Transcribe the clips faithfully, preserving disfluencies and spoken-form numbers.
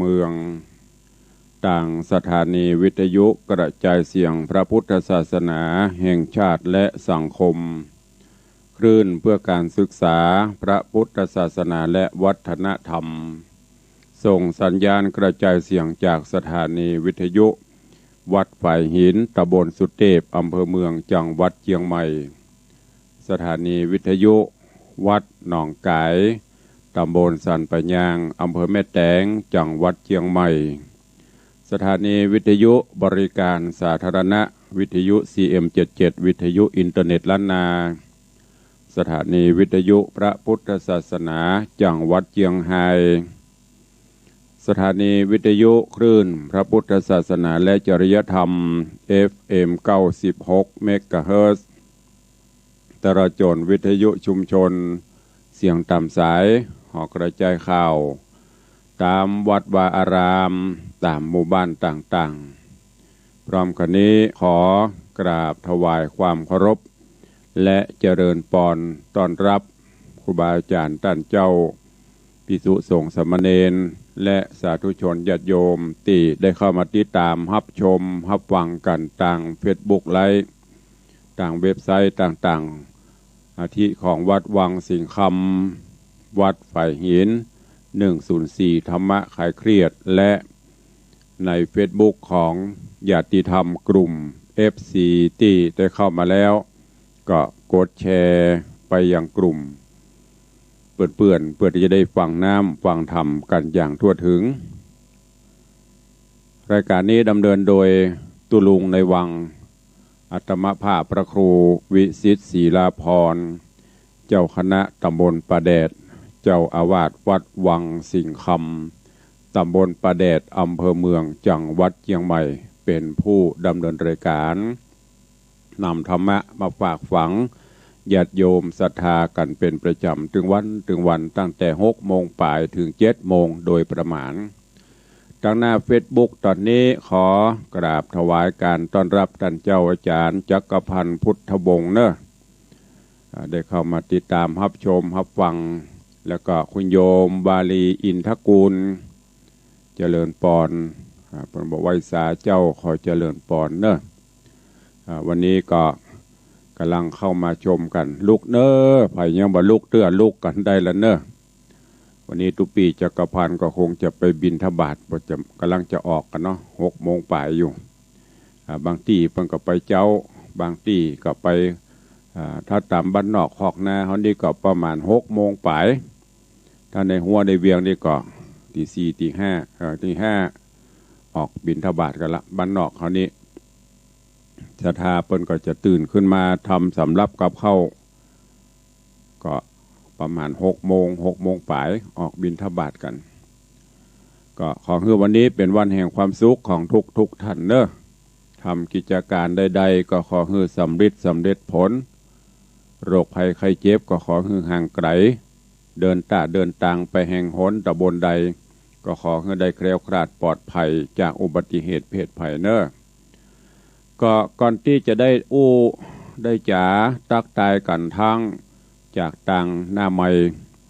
เมือง ตางสถานีวิทยุกระจายเสียงพระพุทธศาสนาแห่งชาติและสังคม คลื่นเพื่อการศึกษาพระพุทธศาสนาและวัฒนธรรม ส่งสัญญาณกระจายเสียงจากสถานีวิทยุวัดฝายหิน ตำบลสุเตพ อำเภอเมือง จังหวัดเจียงใหม่ สถานีวิทยุวัดหนองก๋าย ตำบลสันป่ายยาง อำเภอแม่แตง จังหวัดเจียงใหม่ สถานีวิทยุบริการสาธารณะ วิทยุ ซีเอ็มเจ็ดเจ็ด วิทยุอินเทอร์เน็ตล้านนา สถานีวิทยุพระพุทธศาสนา จังหวัดเจียงไฮ้ สถานีวิทยุคลื่นพระพุทธศาสนาและจริยธรรม เอฟเอ็ม เก้าสิบหก เมกะเฮิรตซ์ ตลอดจ๋นวิทยุชุมชน เสียงต๋ามสาย หอกระจายข่าว ต๋ามวัดวาอาราม ต๋ามหมู่บ้านต่างๆ พร้อมกั๋นนี้ขอกราบถวายความเคารพ และเจริญปอนต้อนรับครูบาอาจ๋ารย์ต้านเจ้า ภิกษุสงฆ์สามเณร และสาธุชนญาติโยมตี้ได้เข้ามาติดต๋ามฮับชมฮับฟังกั๋นตางเฟซบุ๊กไลฟ์ ตางเว็บไซต์ต่างๆ อาทิของวัดวังสิงห์คำ วัดฝายหิน หนึ่งศูนย์สี่ ธรรมะคลายเครียด และในเฟซบุ๊กของญาติธรรมกลุ่ม เอฟซี ตี้ได้เข้ามาแล้ว ก็กดแชร์ไปยังกลุ่มเปื้อนๆ เพื่อตี้จะได้ฟังน้ำฟังธรรมกั๋นอย่างทั่วถึง รายการนี้ดำเนินโดยตุ๊ลุงในวัง อาตมาภาพพระครูวิสิทธิ์ ศรีลาภรณ์ เจ้าคณะตำบลป่าแดด เจ้าอาวาสวัดวังสิงห์คำ ตำบลป่าแดด อำเภอเมือง จังหวัดเจียงใหม่ เป๋นผู้ดำเนินรายการ นำธรรมะมาฝากฝังญาติโยมศรัทธากั๋นเป๋นประจ๋ำ ตึงวันตึงวัน ตั้งแต่หกโมงป๋ายเถิงเจ็ดโมงโดยประมาณ ตางหน้าเฟซบุ๊กต๋อนนี้ขอกราบถวายการต้อนรับต้านเจ้าอาจ๋ารย์จักรพันธ์ พุทธวงศ์เน่อ อ่า ได้เข้ามาติดต๋ามฮับชมฮับฟัง แล้วก็คุณโยมวาลี อินทกูล เจริญปอน อ่า เปิ้นบอกไหว้สาเจ้า ขอเจริญปอนเน่อ อ่า วันนี้ก็ก่ำลังเข้ามาชมกั๋น ลุกเน่อ ใผยังบ่ลุกเตื้อ ลุกกั๋นได้ละเน่อ วันนี้ตุ๊ปี้จักรพันธ์ก็คงจะไปบิณฑบาต บ่จะ ก่ำลังจะออกกั๋นเนาะ หกโมงป๋ายอยู่ อ่า บางตี้เปิ้นก็ไปเจ๊า บางตี้ก็ไป อ่า ถ้าต๋ามบ้านนอกคอกนาเฮานี่ก็ประมาณหกโมงป๋าย ถ้าในฮั้วในเวียงนี่ก็ตีสี่ ตีห้า เอ่อ ตีห้า ออกบิณฑบาตกั๋นละ บ้านนอกเฮานี่ ศรัทธาเปิ้นก็จะตื่นขึ้นมาทำสำรับกับข้าว ก็ประมาณหกโมง หกโมงป๋าย ออกบิณฑบาตกั๋น ก็ขอหื้อวันนี้เป๋นวันแห่งความสุขของทุกๆ ท่านเน่อ ทำกิจก๋านใดๆ ก็ขอหื้อสำริด สำเร็จผล โรคภัยไข้เจ็บก็ขอหื้อห่างไก๋ เดินต้าเดินตางไปแห่งหนต๋ำบลใด ก็ขอหื้อได้แคล้วคลาดปลอดภัยจากอุบัติเหตุเพศภัยเน่อ ก็ก่อนตี้จะได้อู้ได้จ๋าตั๊กตายกั๋นทั้งจากตางหน้าไมค์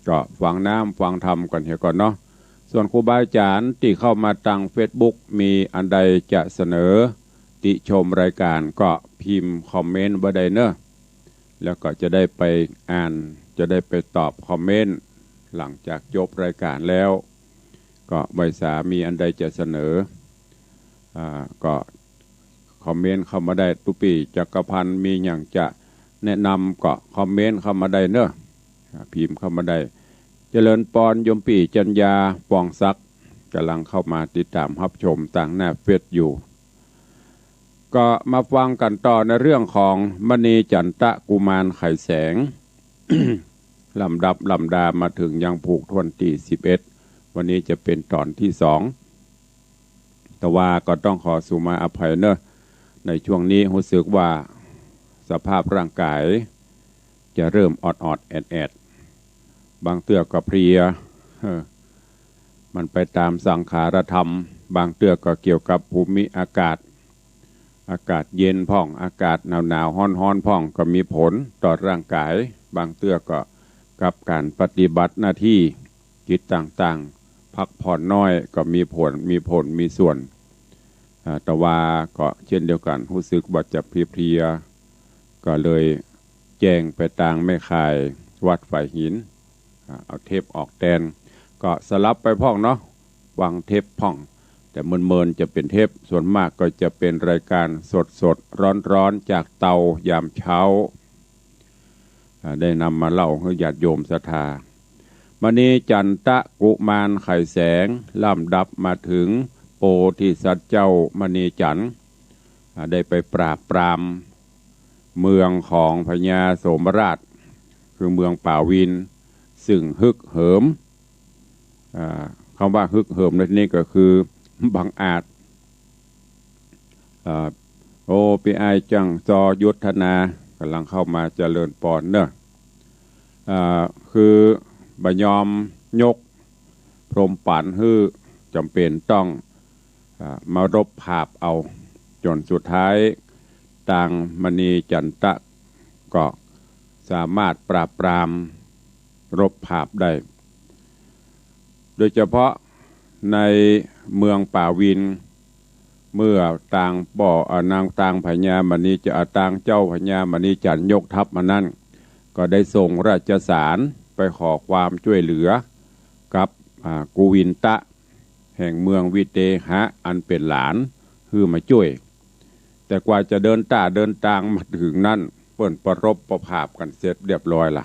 ก็ฟังน้ำฟังธรรมกั๋นเหียก่อนเนาะ ส่วนครูบาอาจ๋ารย์ตี้เข้ามาตางเฟซบุ๊ก มีอันใดจะเสนอติชมรายก๋านก็พิมพ์คอมเมนต์ไว้ได้เน่อ แล้วก็จะได้ไปอ่าน จะได้ไปตอบคอมเมนต์ หลังจากจบรายก๋านแล้ว ก็ไหว้สามีอันใดจะเสนอ อ่า ก็คอมเมนต์เข้ามาได้ ตุ๊ปี้จักรพันธ์มีหยังจะแนะนำก็คอมเมนต์เข้ามาได้เน่อ อ่า พิมพ์เข้ามาได้ เจริญปอน โยมปี้จัญญา ปองศักดิ์ ก่ำลังเข้ามาติดต๋ามฮับชมตางหน้าเฟซอยู่ ก็มาฟังกั๋นต่อในเรื่องของมณีจันตะกุมารไขแสง ลำดับลำดามาเถิงยังผูกถ้วนตี้สิบเอ็ด วันนี้จะเป๋นต๋อนตี้สอง แต่ว่าก็ต้องขอสุมาอภัยเน่อ ในช่วงนี้ฮู้สึกว่าสภาพร่างก๋ายจะเริ่มออดๆ แอดๆ บางเตื้อก็เพลีย เออ มันไปต๋ามสังขารธรรม บางเตื้อก็เกี่ยวกับภูมิอากาศ อากาศเย็นพ่อง อากาศหนาวๆ ฮ้อนๆ พ่อง ก็มีผลต่อร่างก๋าย บางเตื้อก็กับก๋านปฏิบัติหน้าตี้กิจต่าง พักผ่อนน้อยก็มีผล มีผล มีส่วน อ่า แต่ว่าก็เช่นเดียวกั๋น ฮู้สึกว่าจะเพลียๆ ก็เลยแจ้งไปตางแม่ข่ายวัดฝายหิน อ่า เอาเทปออกแตน ก็สลับไปพ่องเนาะ ฟังเทปพ่อง แต่เมินๆ จะเป๋นเทป ส่วนมากก็จะเป๋นรายก๋านสดๆ ฮ้อนๆ จากเตายามเช้า อ่า ได้นำมาเล่าหื้อญาติโยมศรัทธา มณีจันตะกุมารไขแสง ลำดับมาเถิงโพธิสัตว์เจ้ามณีจันทร์ อ่า ได้ไปปราบปรามเมืองของพญาโสมราช คือเมืองป่าวิน ซึ่งฮึกเหิม อ่า กำว่าฮึกเหิมในที่นี้ก็คือบังอาจ อ่า โอ้ ปี้อ้ายจ้างซอยุทธนา ก่ำลังเข้ามา เจริญปอนเน่อ อ่า คือบ่ยอมยกพรหมปั๋นหื้อ จ๋ำเป๋นต้อง อ่า มารบผาบเอา จ๋นสุดท้าย ตางมณีจันตะก็สามารถปราบปรามรบผาบได้ โดยเฉพาะในเมืองป่าวิน เมื่อตางป้อ อ่า นางตางพญามณีจะ อ่า ตางเจ้าพญามณีจันทร์ยกทัพมานั้น ก็ได้ส่งราชสารไปขอความจ้วยเหลือกับ อ่า กุวินตะ แห่งเมืองวิเตหะ อันเป๋นหลาน หื้อมาจ้วย แต่กว่าจะเดินต้าเดินตางมาเถิงนั้น เปิ้นประรบประผาบกั๋นเสร็จเรียบร้อยละ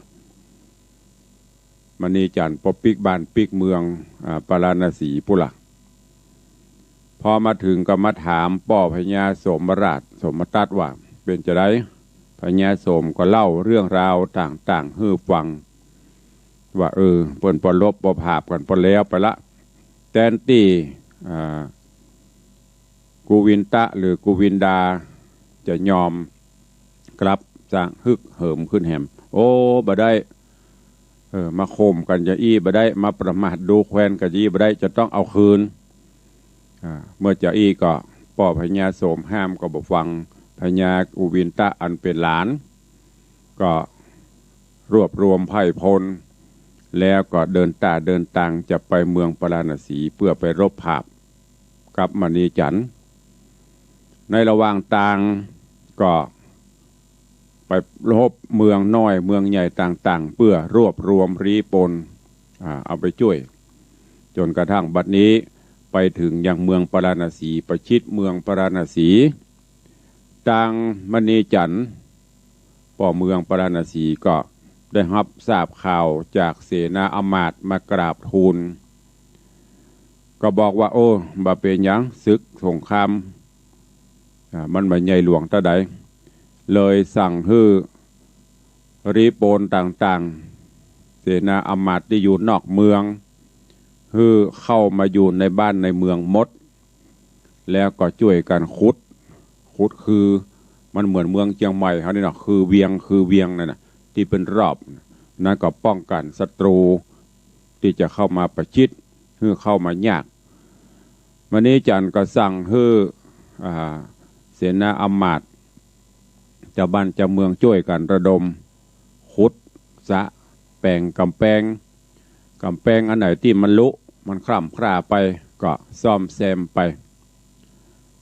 มณีจันทร์ป้อปิ๊กบ้านปิ๊กเมือง อ่า ปาราณสีปู้นละ พอมาเถิงก็มาถามป้อพญาโสมราช โสมทัตว่า เป๋นจาใด พญาโสมก็เล่าเรื่องราวต่างๆ หื้อฟัง ว่า เออ เปิ้นประรบประผาบกั๋นปอแล้วไปละ แตนตี้ อ่า กุวินตะหรือกุวินดาจะยอมกลับ จะฮึกเหิมขึ้นแหม โอ้ บ่ได้ เออ มาข่มกั๋นจาอี้บ่ได้ มาประมาทดูแควนกั๋นจาอี้บ่ได้ จะต้องเอาคืน อ่า เมื่อจาอี้ก็ป้อพญาโสมห้ามก็บ่ฟัง พญากุวินตะอันเป๋นหลาน ก็รวบรวมไพร่พล แล้วก็เดินต้าเดินตางจะไปเมืองปาราณสีเพื่อไปรบผาบกับมณีจันทร์ ในระหว่างตางก็ไปรบเมืองน้อยเมืองใหญ่ต่างๆ เพื่อรวบรวมลี้ปล้น อ่า เอาไปจ้วย จ๋นกระทั่งบัดนี้ไปเถิงยังเมืองปาราณสี ประชิดเมืองปาราณสี ตางมณีจันทร์ ป้อเมืองปาราณสีก็ได้ฮับทราบข่าวจากเสนาอำมาตย์มากราบทูล ก็บอกว่า โอ้ บ่เป๋นหยัง ศึกสงคราม อ่า มันบ่ใหญ่หลวงเต้าใด เลยสั่งหื้อลี้ปล้นต่างๆ เสนาอำมาตย์ตี้อยู่นอกเมือง หื้อเข้ามาอยู่ในบ้านในเมืองหมด แล้วก็จ้วยกั๋นขุด ขุดคือ มันเหมือนเมืองเจียงใหม่เฮานี่เนาะ คือเวียง คือเวียงนั่นน่ะ ตี้เป๋นรอบ นั้นก็ป้องกั๋นศัตรูตี้จะเข้ามาประชิด หื้อเข้ามายาก มณีจันทร์ก็สั่งหื้อ อ่า เสนาอำมาตย์ จาวบ้านจาวเมืองจ้วยกั๋นระดม ขุดสระ แป๋งก๋ำแปง ก๋ำแปงอันไหนตี้มันรุ มันคร่ำคร่าไป ก็ซ่อมแซมไป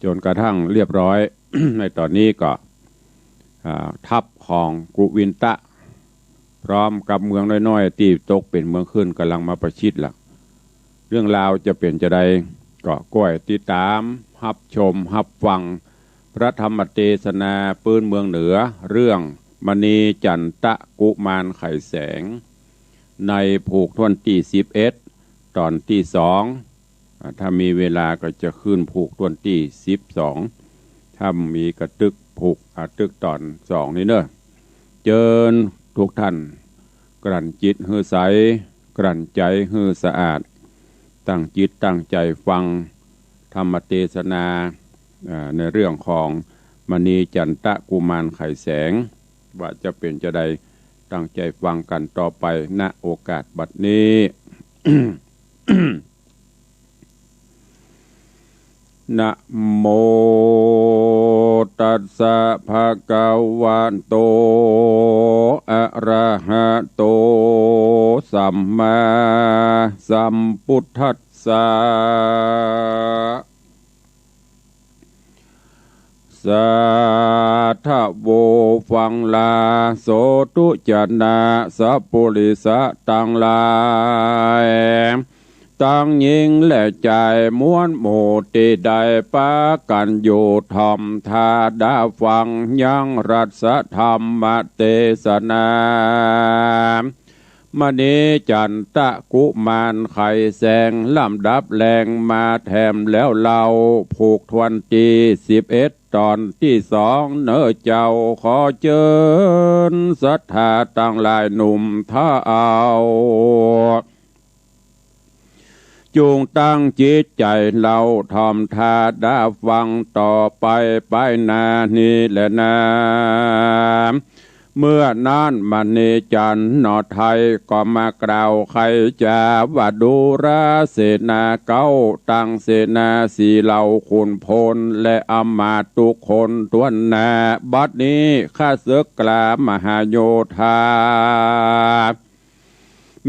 จ๋นกระทั่งเรียบร้อย ในต๋อนนี้ก็ อ่า ทัพของกุวินตะ พร้อมกับเมืองน้อยๆ ตี้ตกเป๋นเมืองขึ้น ก่ำลังมาประชิดละ เรื่องราวจะเป๋นจาใด ก็ก้อยติดต๋ามฮับชมฮับฟัง พระธรรมเตสนาปื๊นเมืองเหนือ เรื่องมณีจันตะกุมารไขแสง ในผูกถ้วนตี้สิบเอ็ด ต๋อนตี้สอง อ่า ถ้ามีเวลาก็จะขึ้นผูกถ้วนตี้สิบสอง ถ้ามีก็ตึกผูก อ่า ตึกต๋อนสองนี่เน่อ เจิญทุกท่าน กลั่นจิตหื้อใส กลั่นใจ๋หื้อสะอาด ตั้งจิตตั้งใจ๋ฟังธรรมเตสนา อ่า ในเรื่องของมณีจันตะกุมารไขแสง ว่าจะเป๋นจาใด ตั้งใจ๋ฟังกั๋นต่อไป ณ โอกาสบัดนี้ นะโม ตัสสะ ภะคะวะโต อะระหะโต สัมมาสัมพุทธัสสะ สาธะโว ฟังลา โสธุจะนะ สัปปุริสะตังหลาย ตังญิงและจาย มวลหมู่ตี้ได้ปากั๋นอยู่ ถ่อมต๋าดาฟัง ยังรัสธรรมเตสนา มณีจันตะกุมารไขแสง ลำดับแหลงมาแถมแล้วเล่า ผูกถ้วนตี้สิบเอ็ด ต๋อนตี้สองเน่อเจ้า ขอเจิญศรัทธาตังหลายหนุ่มเฒ่า จุ่งตั้งจิตใจ๋เล่า ถ่อมต๋าดาฟังต่อไป ไปหน้านี้แหละนา เมื่อนั้นมณีจันทร์หน่อไทย ก็มากล่าวไขจ๋าว่า ดูราเสนาเก๊า ตังเสนาสีเหล่าขุนพล และอำมาตย์กู้คนต้วนหน้า บัดนี้ข้าเสิกกล้ามหาโยธา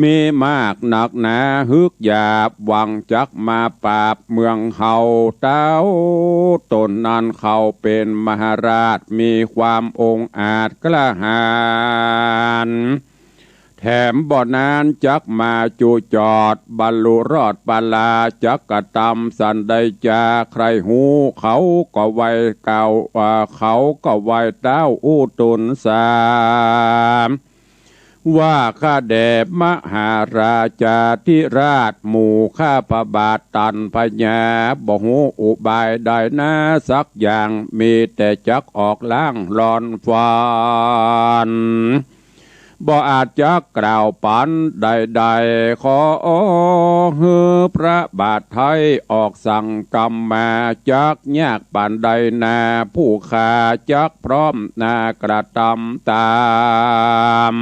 มีมากนักหนา ฮึกหยาบ หวังจักมาปราบเมืองเฮา เต้าต๋นนั้นเขาเป๋นมหาราช มีความองอาจกล้าหาญ แถมบ่นานจักมาจุจอด บรรลุรอดปรา จักกระตำสันใดจา ใค่ฮู้เขาก็ไหว้กล่าว อ่า เขาก็ไหว้เต้าอู้ตุนสา ว่าข้าแด่มหาราชาธิราช หมู่ข้าพระบาทตันพญา บ่ฮู้อุบายใดนาสักอย่าง มีแต่จักออกล้างหลอนฟัน บ่อาจจักกล่าวปันใดๆ ขอหื้อพระบาทไท้ออกสั่งกำมา จักยากปานใดนาผู้ข้า จักพร้อมนากระตำต๋าม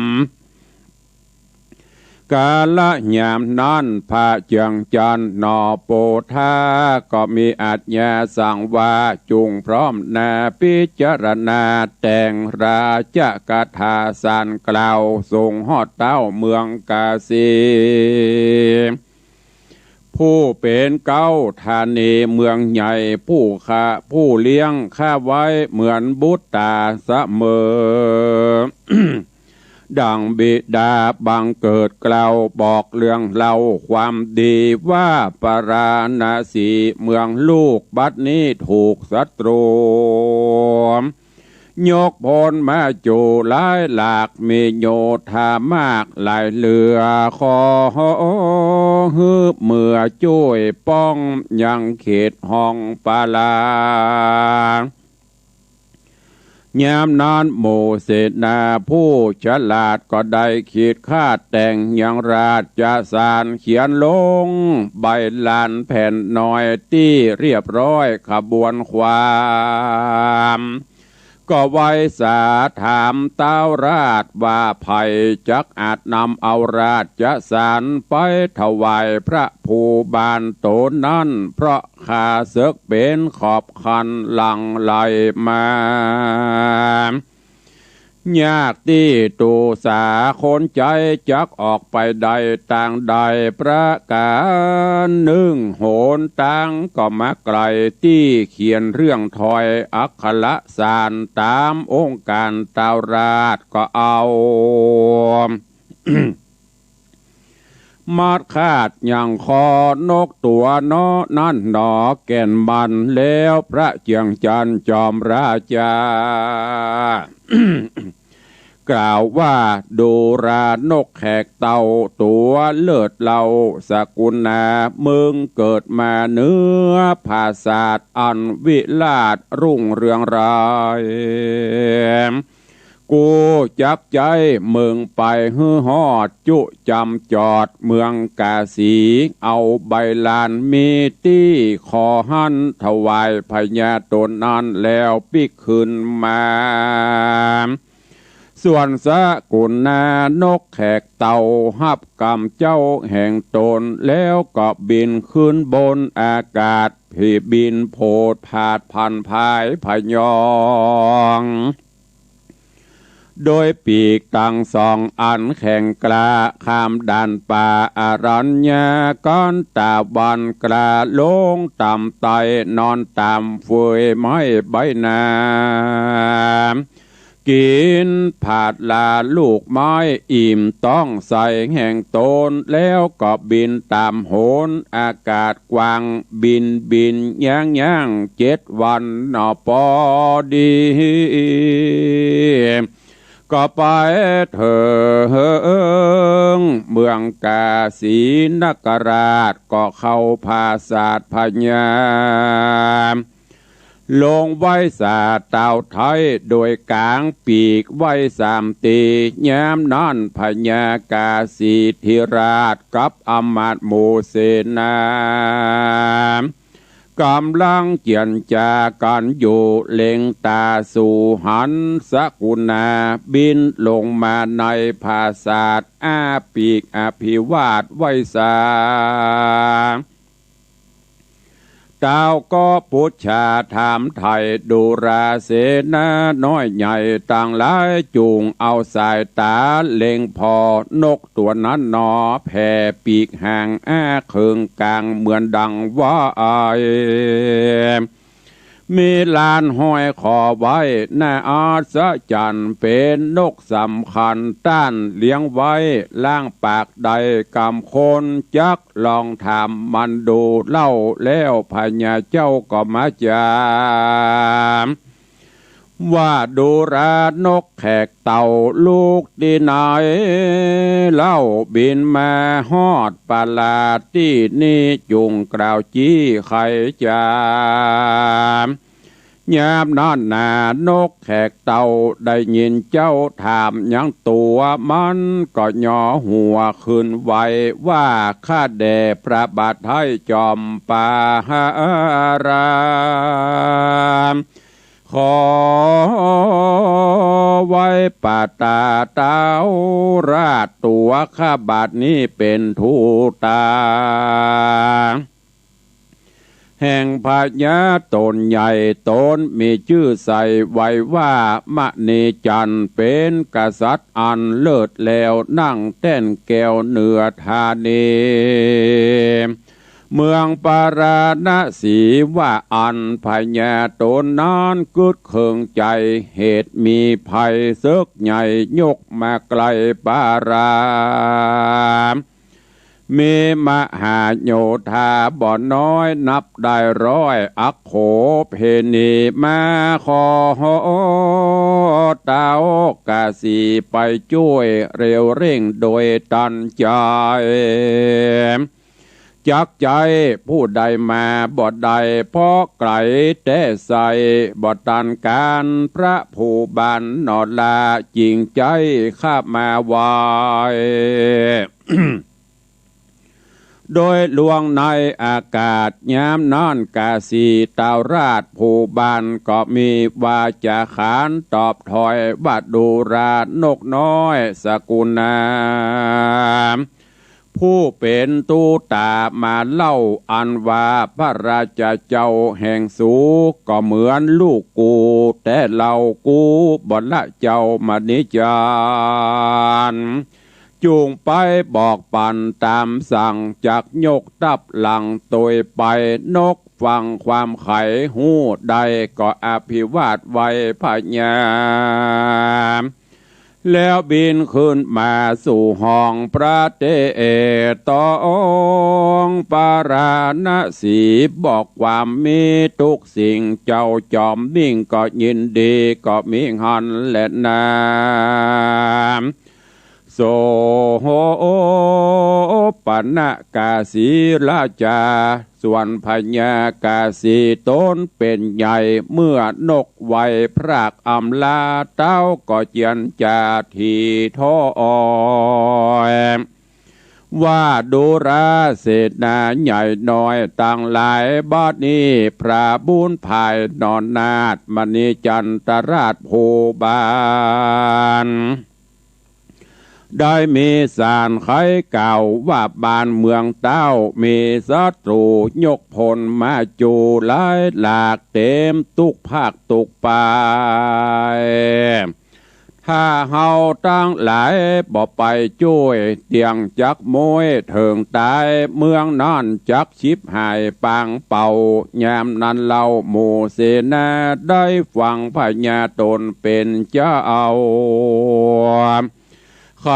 กาละยามนั้นพระเจืองจันทร์หน่อโปธา ก็มีอาจญาสั่งว่า จุ่งพร้อมนาพิจารณา แต่งราชกถาสารกล่าว ส่งฮอดเต้าเมืองกาสี ผู้เป๋นเก๊าธานีเมืองใหญ่ ผู้ข้าผู้เลี้ยงข้าไว้เหมือนบุตรต๋าเสมอ ดังบิดาบังเกิดกล่าวบอกเรื่องเล่าความดีว่า ปาราณสีเมืองลูกบัดนี้ถูกศัตรู ยกพลมาโจ้หลายหลาก มีโยธามากหลายเหลือ ขอหื้อเมือจ้วยป้องยังเขตห้องปารา ยามนั้นหมู่เสนาผู้ฉลาดก็ได้คิดคาดแต่งยังราชสาร เขียนลงใบลานแผ่นน้อยตี้เรียบร้อยขบวนความ ก็ไหว้สาถามเต้าราชว่า ใผจักอาจนำเอาราชสารไปถวายพระภูบาลโตนั้น เพราะข้าเสิกเป๋นขอบคันหลั่งไหลมา ยากตี้ตั๋วสาคนใจ๊จักออกไปได้ตางใดประก๋านนึ่ง หนตางก็มักไก๋ตี้เขียนเรื่องถ้อยอักขระสารต๋ามองค์ก๋านเต้าราชก็เอา มัดคาดยังคอนกตั๋วเนาะนั้นหนอ แก่นมันแล้วพระเจืองจันทร์จอมราชา กล่าวว่า ดูรานกแขกเต้าตั๋วเลิศเล่าสกุณา มึงเกิดมาเหนือผาสาทอันวิราชรุ่งเรืองราย กูจักใจ๊มึงไปหื้อฮอดจุจำจอดเมืองกาสี เอาใบลานมีตี้ขอหั้นถวายพญาต๋นนั้นแล้วปิ๊กคืนมา ส่วนสกุณานกแขกเต่าฮับกำเจ้าแห่งตน แล้วก็บินขึ้นบนอากาศ ผีบินโผดผาดผันผายพยอง โดยปีกตังสองอันแข็งกล้า ข้ามด่านป่าอรัญญา ก้อนตะวันกล้าลงต่ำไต่ นอนต๋ามเฟือยไม้ใบหนา กิ๋นผาดลาลูกไม้อิ่มต๊องใสแห่งตน แล้วก็บินต๋ามหนอากาศกว้าง บินบินย่างย่างเจ็ดวันหนอปอดี ก็ไปเถิงเมืองกาสีนคราช ก็เข้าผาสาทพญา ลงไหว้สาเต้าไท้โดยก๋างปีกไหว้สามตี ยามนั้นพญากาสีธิราชกับอำมาตย์หมู่เสนา ก๋ำลังเจียรจากั๋นอยู่ เล็งต๋าสู่หันสกุณา บินลงมาในผาสาท อ้าปีกอภิวาทไหว้สา เต้าก็ปุจฉาถามไถ่ ดูราเสนาน้อยใหญ่ตังหลาย จุ่งเอาสายต๋าเล็งผ่อนกตั๋วนั้นหนอ แผ่ปีกห่างอ้าเคิงก๋างเหมือนดังว่าไอ มีลานห้อยคอไว้น่าอัศจรรย์ เป๋นนกสำคัญต้านเลี้ยงไว้ ล้างปากได้กำคน จักลองถามมันดูเล่า แล้วพญาเจ้าก็มาจาม ว่าดูรานกแขกเต่าลูกตี้ไหนเล่า บินมาฮอดปาลาตี้นี้ จุ่งกล่าวจี้ไขจาม ยามนั้นนานกแขกเต่าได้ยินเจ้าถามยังตั๋ว มันก็หยอหัวขึ้นไหว ว่าข้าแด่พระบาทไท้จอมปาหาราม ขอไหว้ปาตาเต้าราช ตั๋วข้าบาทนี้เป๋นทูตา แห่งพญาต๋นใหญ่ ต๋นมีจื้อใส่ไว้ว่ามณีจันทร์ เป๋นกษัตริย์อันเลิศแล้ว นั่งแต้นแก้วเหนือธานี เมืองปาราณสี ว่าอันพญาต๋นนั้นกึ๊ดเคืองใจ๋ เหตุมีภัยเสิกใหญ่ ยกมาไกลปารา มีมหาโยธาบ่น้อย นับได้ร้อยอัคโขเปณี มาขอเต้ากาสีไปจ้วย เร็วเร่งโดยตันใจ๋ จักใจ๊ผู้ใดมาบ่ได้ เพราะไก๋แต๊ใส่บ่ตันก๋าน พระผู้บานหนอลา จิ่งใจ๊ข้ามาไหว้ โดยลวงในอากาศ ยามนั้นกาสีเต้าราชผู้บานก็มีวาจ๋าขานตอบถอย ว่าดูรานกน้อยสกุณา ผู้เป๋นทูตามาเล่า อันว่าพระราชาเจ้าแห่งสู ก็เหมือนลูกกูแต๊เล่า กูบ่ละเจ้ามณีจันทร์ จุ่งไปบอกปั๋นต๋ามสั่ง จักยกทัพหลังตวยไป นกฟังความไขฮู้ได้ ก็อภิวาทไหว้พญา แล้วบินขึ้นมาสู่ห้องพระเตโตงค์ปาราณสี บอกความมีทุกสิ่ง เจ้าจอมมิ่งก็ยินดี ก็มิหั้นแลนา โสปณะกาสีราชา ส่วนพญากาสีต๋นเป๋นใหญ่ เมื่อนกไหว้พรากอำลา เต้าก็เจียรจาถี่ถ้อย ว่าดูราเสนาใหญ่น้อยตังหลาย บัดนี้พระบุญภายหนอนาถมณีจันทราชผู้บาน ได้มีสารไขกล่าวว่าบ้านเมืองเต้ามีศัตรูยกพลมาจูหลายหลากเต็มตุ๊กภาคตุ๊กป่าย ถ้าเฮาตังหลายบ่ไปจ้วย เตี้ยงจักม้วยเถิงต๋าย เมืองนั้นจักฉิบหายปางเป่า ยามนั้นเล่าหมู่เสนาได้ฟังพญาต๋นเป๋นเจ้า ไข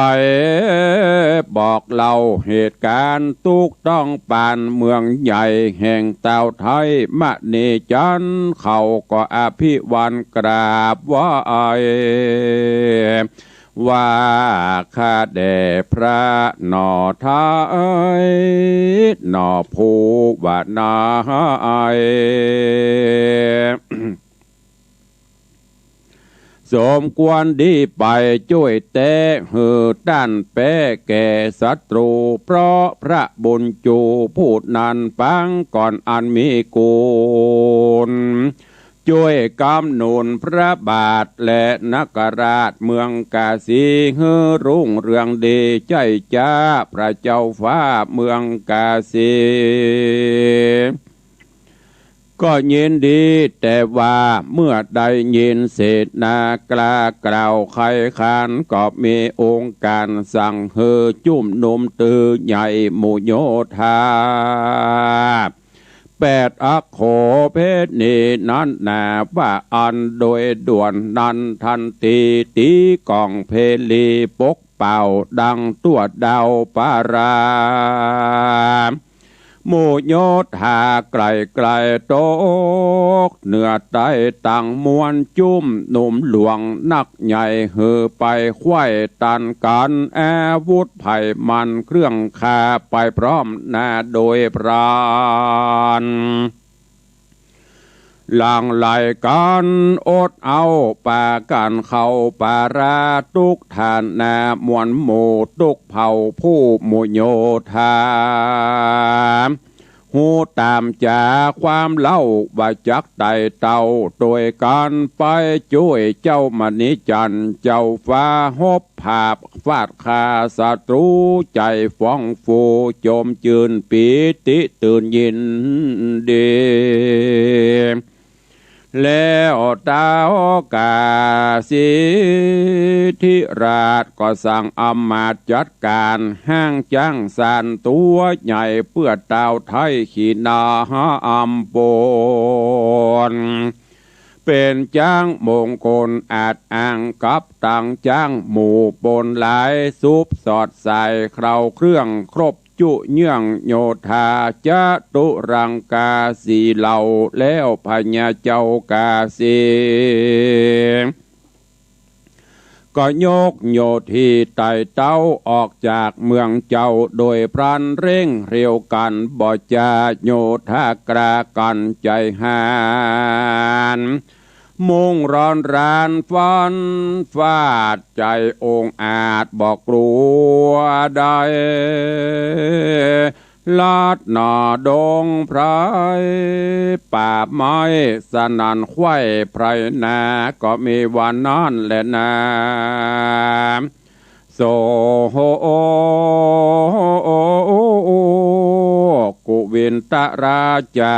บอกเล่าเหตุก๋ารณ์ตุ๊กต้องปานเมืองใหญ่แห่งเต้าไทยมณีจันทร์ เขาก็อภิวันกราบไหว้ ว่าข้าแด่พระหน่อไทย หน่อผู้ว่านา สมควรดีไปจ้วยแต๊ หื้อต้านแป๊แก่ศัตรู เพราะพระบุญจูผู้นั้นปางก่อนอันมีกุณ จ้วยกำหนุนพระบาทและนาคราชเมืองกาสี หื้อรุ่งเรืองดีใจ้จ๊า พระเจ้าฟ้าเมืองกาสี ก็ยินดี แต่ว่าเมื่อได้ยินเสนากล้ากล่าวไขขาน ก็มีองค์การสั่งหื้อจุมนุมตื้อใหญ่หมู่โยธา แปดอักโขเภทนี้นั้นนา ว่าอันโดยด่วนนั้นทันที ตี๋ก้องเพลีปกเป่าดังตั้วดาวปารา หมู่โยธาไกล่ๆ ตกเหนือใต้ตังมวล จุมนุมหลวงนักใหญ่ หื้อไปไขว้ตันกั๋น อาวุธไพมันเครื่องฆ่าไปพร้อมหน้าโดยพลัน หลั่งไหลกั๋นอดเอา ปากั๋นเข้าป่ารา ตุ๊กฐานะมวลหมู่ตุ๊กเผ่าผู้หมู่โยธา ฮู้ต๋ามจ๋าความเล่าว่าจักไต่เต้า ตวยกั๋นไปจ้วยเจ้ามณีจันทร์ เจ้าฟ้าฮบผาบฟาดฆ่าศัตรู ใจ๋ฟ้องฟูจมจื้นปีติตื่นยินดี แล้วเต้ากาสีธิราชก็สั่งอำมาตย์จัดก๋าน ฮ้างจ๊างสานตั๋วใหญ่ เปื้อเต้าไทยขีนาอำปน เป๋นจ๊างมงคลอาจอ้างกับตังจ๊างหมู่ปนหลาย สุบสอดสายเคราเครื่องครบ จุเยื่องโยธาจตุรังกาสีเหล่า แล้วพญาเจ้ากาสี ก็ยกโยธีไต่เต้าออกจากเมืองเจ้า โดยพลันเร่งเร็วกั๋น บ่จาโยธากล้ากั๋นใจ๋หาญ มุ่งร้อนรานฟันฟาด ใจ๋องอาจบ่กลัวใด ลัดหน้าดงไพรป่าไม้ สนั่นไขว้ไพรนา ก็มีว่านั้นแลนา โส กุวินทราชา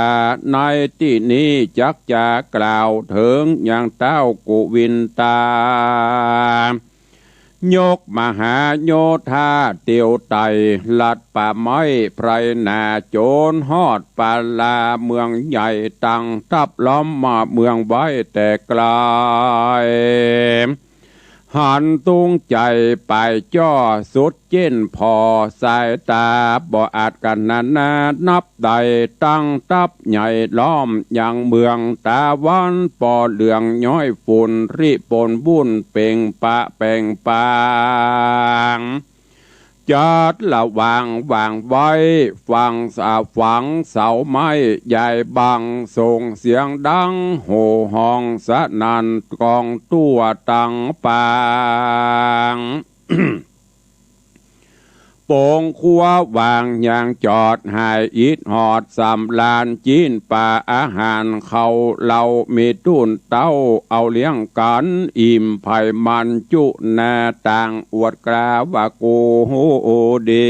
ในตี้นี้จักจะกล่าวเถิงยังเต้ากุวินทา ยกมหาโยธาเตียวไต่ ลัดป่าไม้ไพรนา จ๋นฮอดป่าลาเมืองใหญ่ตังทัพล้อมมาเมืองไว้แต่ไกล หันตุงใจ๋ไปจ้อสุดเจ้นผ่อสายต๋า บ่อาจกั๋นนานานับได้ ตั้งทัพใหญ่ล้อมยังเมือง ต๋าวันป่อเหลืองย้อยฝุ่นริปนวุ่นเป่งปะแป่งปาง จัดระหว่างหว่างไว้ ฝังสา ฝังเสาไม้ใหญ่บัง ส่งเสียงดังโห่ฮ้องสนั่นก้องทั่วตังปาง ป๋งครัวว่างยังจอด หายอิดหอดสำราญ จิ๊นป๋าอาหาร ข้าวเหล้ามีตู้นเต๊า เอาเลี้ยงกั๋นอิ่มใผ่มันจุ หน้าต่างอวดกล้าว่ากูฮู้ดี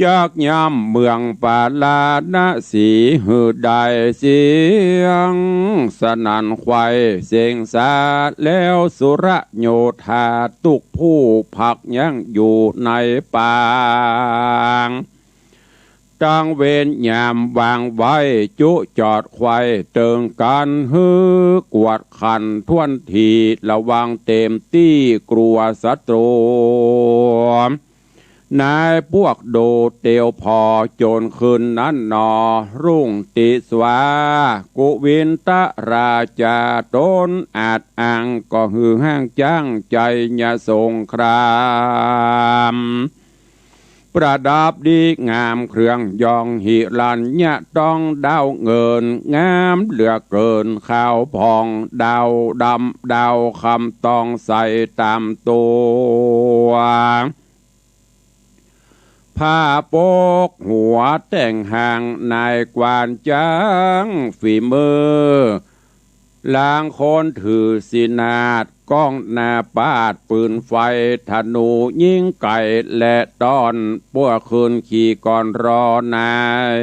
จักย่ำเมืองปาราณสี หื้อได้เสียงสนั่นไขว่เสียงสา แล้วสุรโยธาตุ๊กผู้ พักยั้งอยู่ในปาง ตั้งเวรยามวางไว้ จุจอดไขว่เติงกั๋น หื้อกวดขันถ้วนที ระวังเต๋มตี้ กั๋วศัตรู๋ นายปวกโดเตียวผ่อ จ๋นคืนนั้นหนอ รุ่งติสวา กุวินทราชา ต๋นอาจอัง ก็หื้อห้างจ้าง ชัยสงคราม ประดับดีงามเครื่องยอง หิรัญญะต้องดาวเงิน งามเหลือเกินขาวผ่อง ดาวดำดาวคำต้องใส่ต๋ามตั๋ว ผ้าปกหัวแต่งหาง นายกวานจ๊างฝีมือ ลางคนถือสินาด ก้องหน้าปาดปืนไฟ ธนูยิงไก่และต้อน ปวกคืนขี่ก่อนรอนาย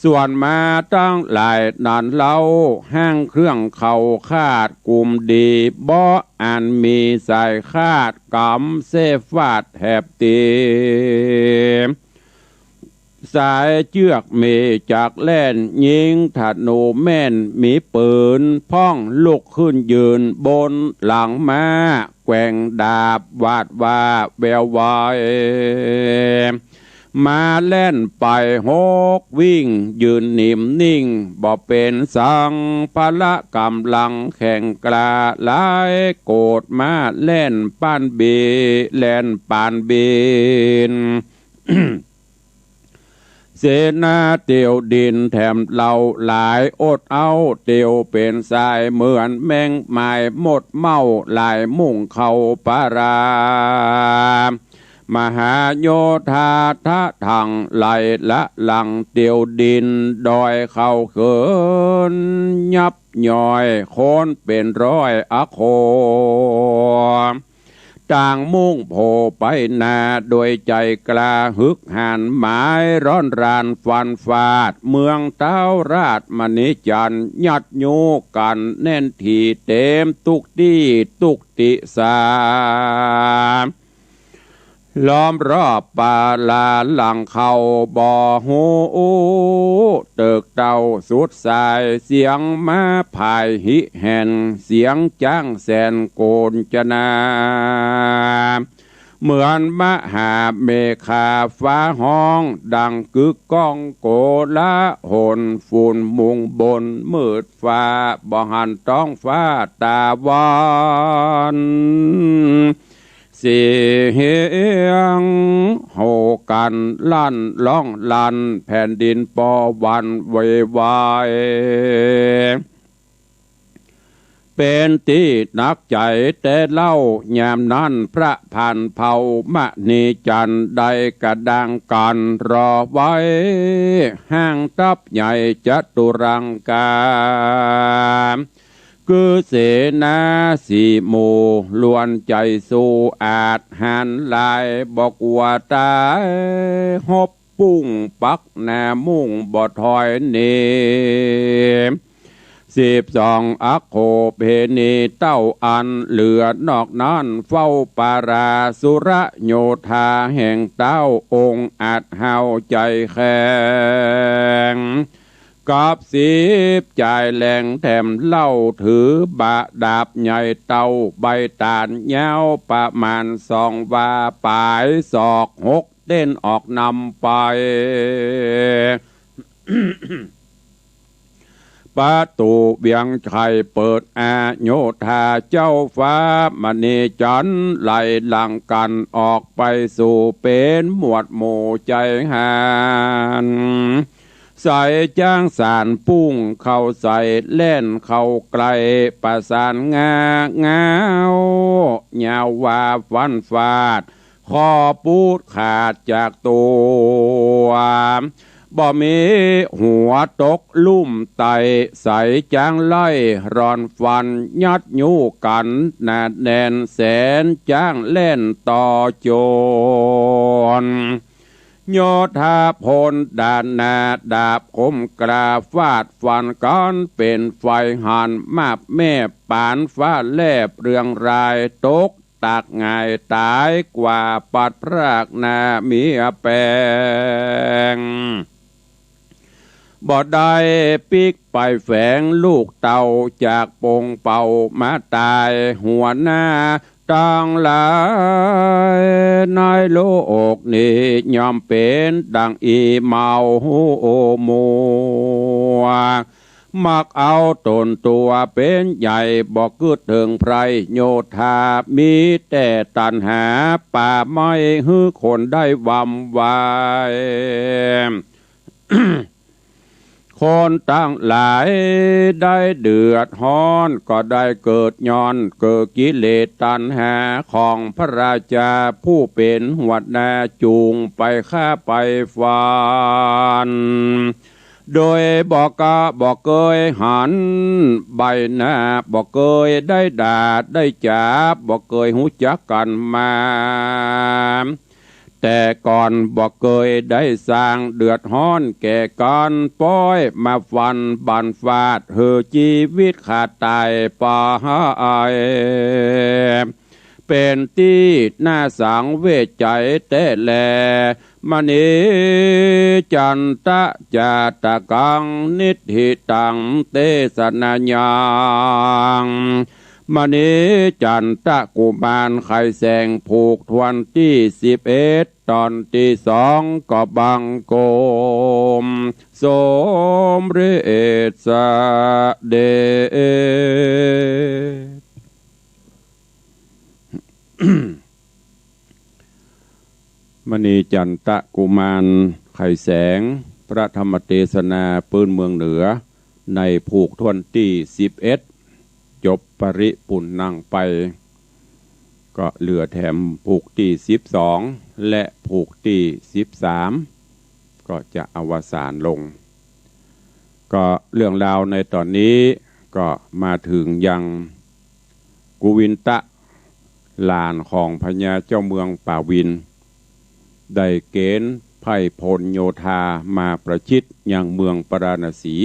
ส่วนม้าตังหลายนั้นเล่า ห้างเครื่องเขาขาดกุมดี บ่อันมีสายขาด ก๋ำเส้นฟาดแถบตี สายเจื้อกมีจักแล่น ยิงธนูแม่นมีปืน พ่องลุกขึ้นยืนบนหลังม้า แกว่งดาบหวาดว่าแววไว ม้าแล่นไปหกวิ่ง ยืนนิ่มนิ่งบ่เป๋นสัง พละก๋ำลังแข็งกล้าหลาย โกดม้าแล่นปานบี แล่นปานบิน เสนาเตียวดินแถมเหล่าหลาย อดเอาเตียวเป๋นสาย เหมือนแมงไม้หมดเม้า หลายมุ่งเข้าปารา มหาโยธาทะถังไหลละหลังเตียวดิน ดอยเขาเขินยับย่อย คนเป๋นร้อยอโข ต่างมุ่งโผไปหน้า โดยใจ๋กล้าหึกหัน หมายร้อนรานฟันฟาด เมืองเต๊าราชมณีจันทร์ ยัดยูกั๋นแน่นถี่ เต๋มตุ๊กตี้ตุ๊กติสา ล้อมรอบปาราหลังเข้าบ่ฮู้ เติกเต้าสุดสาย เสียงม้าผายหิแหน เสียงจ๊างแสนโกรจนา เหมือนมหาเมฆาฟ้าฮ้อง ดังกึกก้องโกลาหล ฝุ่นมุงบนมืดฟ้า บ่หันต๊องฟ้าต๋าวัน เสียงโห่กั๋นลั่นร้องลั่น แผ่นดินปอหวั่นไหวไหว เป๋นตี้หนักใจ๋แต่เล่า ยามนั้นพระพันเผ่ามณีจันทร์ ได้กระด้างกั๋นรอไว้ ห้างทัพใหญ่จตุรังกา คือเสนาสี่หมู่ ล้วนใจ๋สู้อาจหาญหลาย บ่กั๋วต๋าย ฮบ ปุ้งปักหน้ามุ่งบ่ถอยหนี สิบสองอโขเปณีเต้าอันเหลือนอกนั้น เฝ้าปาราสุรโยธาแห่งเต้าองค์อาจห้าวใจ๋แข็ง กับสิบจายแหลงแถมเหล้า ถือบาดาบใหญ่เต้าใบต๋าลยาวประมาณสองวาปาย ศอกหก เต้นออกนำไป ประตู๋เวียงชัยเปิด อโยธาเจ้าฟ้ามณีจันทร์ ไหลหลังกั๋นออกไปสู่ เป๋นหมวดหมู่ใจ๋หาญ ใสจ๊างสานปุ้งเข้าใส่แล่นเข้าใกล้ประสานงาเงา ยาวว่าฟันฟาด คอปูดขาดจากตั๋ว บ่มีหัวตกลุ่มไต่ ใสจ๊างไล่ร่อนฟันยัดยู้กั๋นหนาแน่น แสนจ๊างแล่นต่อจน โยธาพลดานาดาบคมกล้าฟาดฟันกั๋นเป๋นไฟหันมาบแมบปานฟ้าแลบเรืองราย ตกตากหงายต๋ายกว่าปราศจากหน้าเมียแป๋ง บ่ได้ปิ๊กไปแฝงลูกเต้าจากปงเป่ามาต๋าย หัวหน้าตังหลายในโลกนี้ ย่อมเป๋นดั่งอี่เมามัว มักเอาต๋นตั๋วเป๋นใหญ่ บ่กึ๊ดเถิงไพร่โยธา มีแต่ตัณหาป่าไม้หื้อคนได้วำวาย คนตังหลายได้เดือดฮ้อน ก็ได้เกิดย้อนเกิดกิเลสตัณหาของพระราชาผู้เป๋นหัวหน้าจูงไปฆ่าไปฟัน โดยบ่กะบ่เกยหันใบหน้า บ่เกยได้ด่าได้จ๋า บ่เกยฮู้จักกั๋นมา แต่ก่อนบ่เกยได้สร้างเดือดฮ้อนแก่กั๋น ป้อยมาฟันบั่นฟาดหื้อจีวิตขาดต๋ายไป เป๋นตี้น่าสังเวชใจ๋แต๊แล มณีจันตะจาตกัง นิทธิตังเตสนายัง มณีจันตะกุมารไขแสง ผูกถ้วนตี้สิบเอ็ด ต๋อนตี้สอง ก็บังคมสมเร็จเสด็จ มณีจันตะกุมารไขแสง พระธรรมเตสนาปื้นเมืองเหนือ ในผูกถ้วนตี้สิบเอ็ด จบปริปุณณังไป ก็เหลือแถมผูกตี้สิบสอง และผูกตี้สิบสาม ก็จะอวสานลง ก็เรื่องราวในต๋อนนี้ก็มาเถิงยังกุวินทะ หลานของพญาเจ้าเมืองป่าวิน ได้เก๋ณฑ์ไพร่พลโยธามาประชิดยังเมืองปาราณสี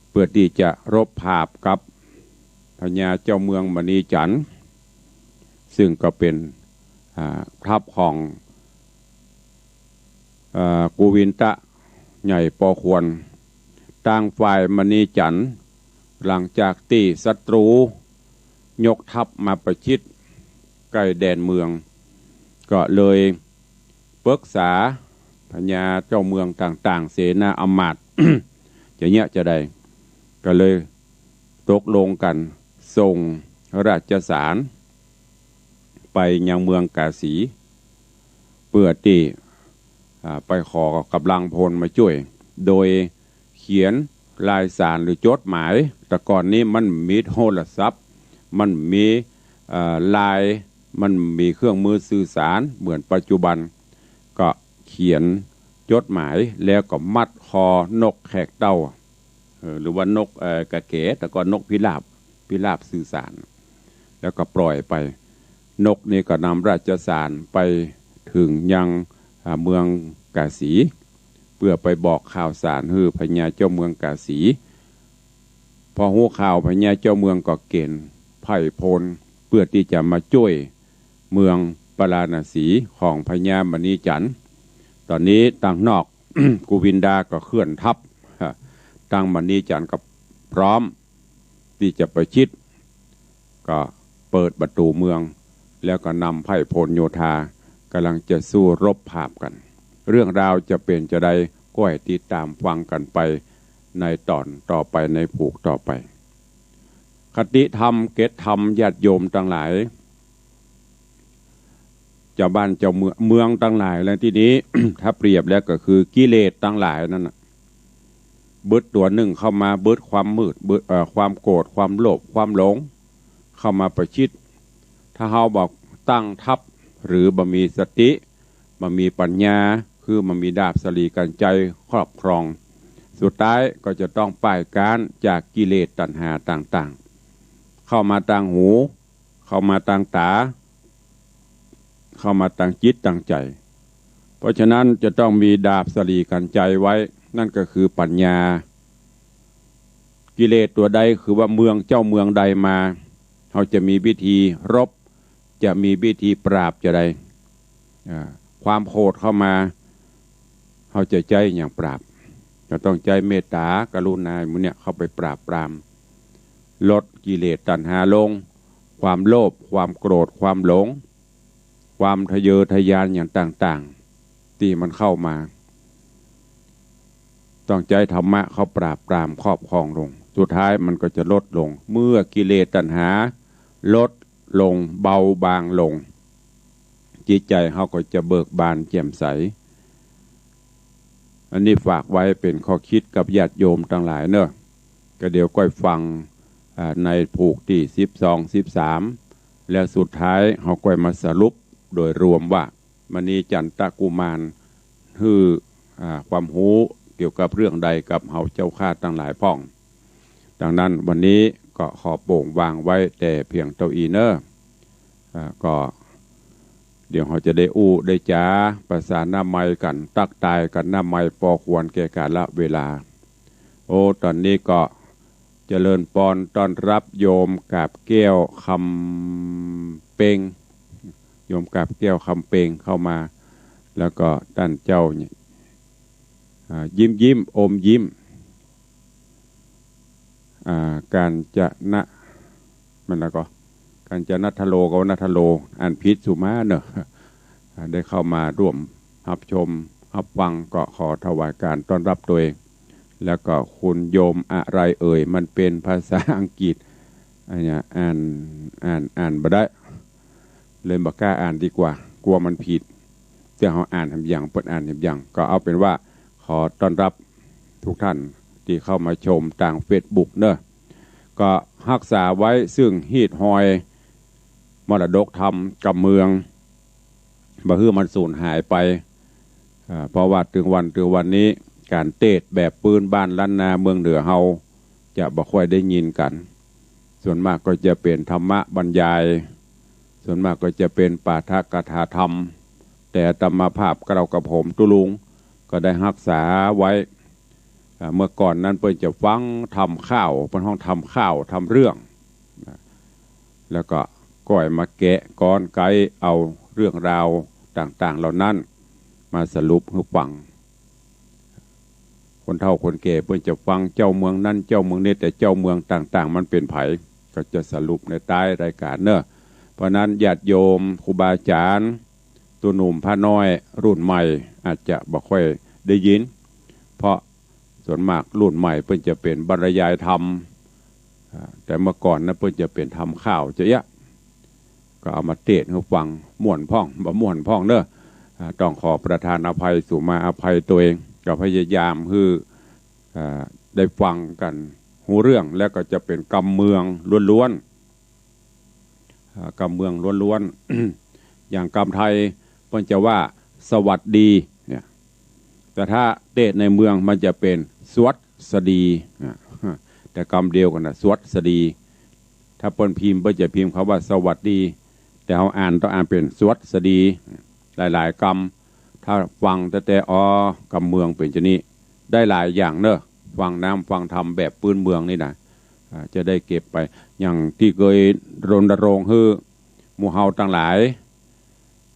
เปื้อตี้จะรบผาบกับพญาเจ้าเมืองมณีจันทร์ ซึ่งก็เป๋น อ่า ทัพของ เอ่อ กุวินทะใหญ่ปอควร ตางฝ่ายมณีจันทร์ หลังจากตี้ศัตรูยกทัพมาประชิดใก้แดนเมือง ก็เลยปรึกษาพญาเจ้าเมืองต่างๆ เสนาอำมาตย์ จะเยียะจาใด ก็เลยตกลงกั๋นส่งราชสารไปยังเมืองกาสี เปื้อตี้ อ่า ไปขอก๋ำลังพลมาจ้วย โดยเขียนลายสารหรือจดหมาย แต่ก่อนนี้มันบ่มีโทรศัพท์ มันบ่มี เอ่อ ไลน์ มันบ่มีเครื่องมือสื่อสารเหมือนปัจจุบัน ก็เขียนจดหมายแล้วก็มัดคอนกแขกเต้า เออ หรือว่านก เอ่อ กาแก๋ แต่ก่อนนกพิราบ พิราบสื่อสาร แล้วก็ปล่อยไป นกนี่ก็นำราชสารไปเถิงยัง อ่า เมืองกาสี เปื้อไปบอกข่าวสารหื้อพญาเจ้าเมืองกาสี พอฮู้ข่าวพญาเจ้าเมืองก็เก๋ณฑ์ไพร่พล เปื้อตี้จะมาจ้วยเมืองปาราณสีของพญามณีจันทร์ ต๋อนนี้ตางนอก กุวินดาก็เคลื่อนทัพ ฮะ ตางมณีจันทร์ก็พร้อมตี้จะประชิด ก็เปิดประตู๋เมือง แล้วก็นำไพร่พลโยธา ก่ำลังจะสู้รบผาบกั๋น เรื่องราวจะเป๋นจาใด ก็ให้ติดต๋ามฟังกั๋นไปในต๋อนต่อไป ในผูกต่อไป คติธรรม เกตธรรม ญาติโยมตังหลาย เจ้าบ้านเจ้าเมือง เมืองตังหลายแล้วทีนี้ ถ้าเปรียบแล้วก็คือกิเลสตังหลายนั่นน่ะ บึดตั๋วนึ่งเข้ามา บึดความมืด บึด เอ่อ ความโกรธ ความโลภ ความหลง เข้ามาประชิด ถ้าเฮาบ่ตั้งทัพ หรือบ่มีสติ บ่มีปัญญา คือบ่มีดาบสะหลีกัญไชยครอบครอง สุดท้ายก็จะต้องป้ายก๊านจากกิเลสตัณหาต่างๆ เข้ามาตางหู เข้ามาตางต๋า เข้ามาตางจิตตางใจ๋ เพราะฉะนั้นจะต้องมีดาบสะหลีกัญไชยไว้ นั่นก็คือปัญญา กิเลสตั๋วใดคือว่าเมืองเจ้าเมืองใดมา เฮาจะมีวิธีรบ จะมีวิธีปราบจะใด อ่า ความโขดเข้ามา เฮาจะใจ๊หยังปราบ จะต้องใจ๊เมตต๋า กรุณา หมู่เนี่ยเข้าไปปราบปราม ลดกิเลสตัณหาลง ความโลภ ความโกรธ ความหลง ความทะเยอทะยานอย่างต่างๆ ตี้มันเข้ามา ต้องใจ๊ธรรมะเข้าปราบปรามครอบครองลง สุดท้ายมันก็จะลดลง เมื่อกิเลสตัณหาลดลง เบาบางลง จิตใจ๋เฮาก็จะเบิกบานแจ่มใส อันนี้ฝากไว้เป๋นข้อคิดกับญาติโยมตังหลายเนาะ ก็เดี๋ยวก้อยฟัง อ่า ในผูกตี้สิบสอง สิบสาม แล้วสุดท้ายเฮาก้อยมาสรุปโดยรวมว่า มณีจันตกุมารหื้อ อ่า ความฮู้เกี่ยวกับเรื่องใดกับเฮาเจ้าข้าตังหลายพ่อง ดังนั้นวันนี้ก็ขอโป่งวางไว้แต่เพียงเต้าอี้เนาะ อ่า ก็เดี๋ยวเฮาจะได้อู้ได้จ๋า ประสานามัยกั๋น ตั๊กตายกั๋นนามัยปอควรแก่กาละเวลา โอ้ ต๋อนนี้ก็เจริญปอนต้อนฮับโยมกาบแก้วคำเปง โยมกาบแก้วคำเปงเข้ามา แล้วก็ต้านเจ้าเนี่ย อ่า ยิ้มยิ้ม อมยิ้ม อ่า กาญจนะ มันแล้วก็ กาญจนะทะโล ก็ว่านะทะโล อ่านผิดสุมาเนาะ อ่า ได้เข้ามาร่วมฮับชมฮับฟัง ก็ขอถวายการต้อนฮับตวย แล้วก็คุณโยมอะไรเอ่ย มันเป๋นภาษาอังกฤษ อันเนี้ยอ่าน อ่าน อ่านบ่ได้ เลยบ่กล้าอ่านดีกว่า กั๋วมันผิด แต่เฮาอ่านแหมหยัง เปิ้นอ่านแหมหยัง ก็เอาเป๋นว่าขอต้อนฮับทุกท่านตี้เข้ามาชมตางเฟซบุ๊กเนาะ ก็ฮักษาไว้ซึ่งฮีตฮอยมรดกธรรมกำเมือง บ่หื้อมันสูญหายไป อ่า เพราะว่าเถิงวัน เถิงวันนี้ ก๋านเตสน์แบบปื๊นบ้านล้านนาเมืองเหนือเฮา จะบ่ค่อยได้ยินกั๋น ส่วนมากก็จะเป๋นธรรมะบรรยาย ส่วนมากก็จะเป๋นปาฐกถาธรรม แต่อาตมาภาพเกล้ากระผมตุ๊ลุงก็ได้ฮักษาไว้ อ่า เมื่อก่อนนั้นเปิ้นจะฟังธรรมข่าว เปิ้นฮ้องธรรมข่าว ธรรมเรื่อง นะ แล้วก็ก้อยมาแกะก๊อนไก๊เอาเรื่องราวต่างๆ เหล่านั้นมาสรุปหื้อฟัง คนเฒ่าคนแก่เปิ้นจะฟังเจ้าเมืองนั้นเจ้าเมืองนี้ แต่เจ้าเมืองต่างๆ มันเป๋นใผ ก็จะสรุปในต๊ายรายการเนาะ เพราะนั้นญาติโยมครูบาอาจ๋ารย์ ตุ๊หนุ่มพระน้อยรุ่นใหม่อาจจะบ่ค่อยได้ยิน เพราะส่วนมากรุ่นใหม่เปิ้นจะเป๋นบรรยายธรรม อ่า แต่เมื่อก่อนนั้นเปิ้นจะเป๋นธรรมข่าวจะเอี้ยะ ก็เอามาเตสน์หื้อฟัง ม่วนพ่อง บ่ม่วนพ่องเนาะ อ่า ต้องขอประทานอภัย สุมาอภัยตวย ก็พยายามหื้อ อ่า ได้ฟังกั๋นฮู้เรื่อง แล้วก็จะเป๋นกำเมืองล้วนๆ อ่า กำเมืองล้วนๆ อย่างกำไทยเปิ้นจะว่าสวัสดีเนี่ย แต่ถ้าเตสน์ในเมืองมันจะเป๋นสวัสดี อ่า แต่กำเดียวกั๋นน่ะ สวัสดี ถ้าเปิ้นพิมพ์เปิ้นจะพิมพ์กำว่าสวัสดี แต่เฮาอ่านต้องอ่านเป๋นสวัสดี หลายๆ กำ ถ้าฟังแต๊ๆ อ๋อ กำเมืองเป๋นจานี้ ได้หลายอย่างเนาะ ฟังน้ำฟังธรรมแบบปื๊นเมืองนี่นะ อ่า จะได้เก็บไป อย่างตี้เกยรณรงค์หื้อหมู่เฮาตังหลาย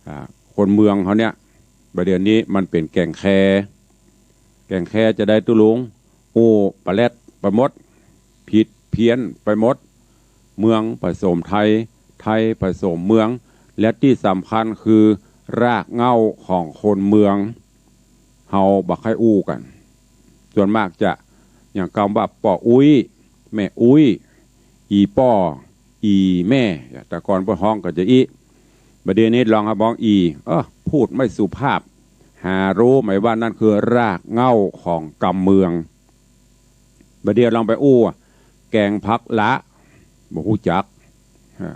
อ่า คนเมืองเฮาเนี่ย บ่าเดี่ยวนี้มันเป๋นแก่นแค แก่นแคจะใดตุ๊ลุง อู้ปะแล็ดไปหมด ผิดเพี้ยนไปหมด เมืองผสมไทย ไทยผสมเมือง และตี้สำคัญคือรากเหง้าของคนเมืองเฮาบ่ใค่อู้กั๋น ส่วนมากจะ อย่างกำว่าป้ออุ๊ย แม่อุ๊ย อี่ป้อ อี่แม่ แต่ก่อนเปิ้นฮ้องกั๋นจาอี้ บ่าเดี่ยวนี้ลองหาบอกอี เออ พูดไม่สุภาพ หารู้ไหมว่านั่นคือรากเหง้าของกำเมือง บ่าเดี่ยวลองไปอู้ แกงผักละ บ่ฮู้จัก อ่า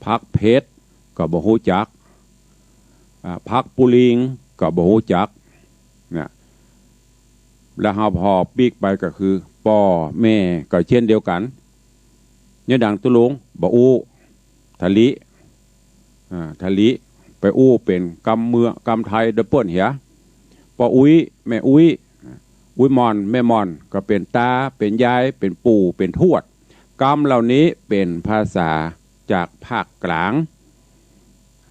ผักเผ็ด ก็บ่ฮู้จัก อ่า ผักปูลิง ก็บ่ฮู้จัก นะ แล้วเฮาผ่อปิ๊กไปก็คือ ป้อแม่ก็เช่นเดียวกั๋น เนี่ยดังตุ๊ลุง บ่อู้ ทะลิ อ่า ทะลิ ไปอู้เป๋นกำเมือง กำไทยเด้อเปิ้นเหีย ป้ออุ๊ย แม่อุ๊ย อุ๊ยหม่อน แม่หม่อน ก็เป๋นต๋า เป๋นยาย เป๋นปู่ เป๋นทวด กำเหล่านี้เป๋นภาษาจากภาคกลาง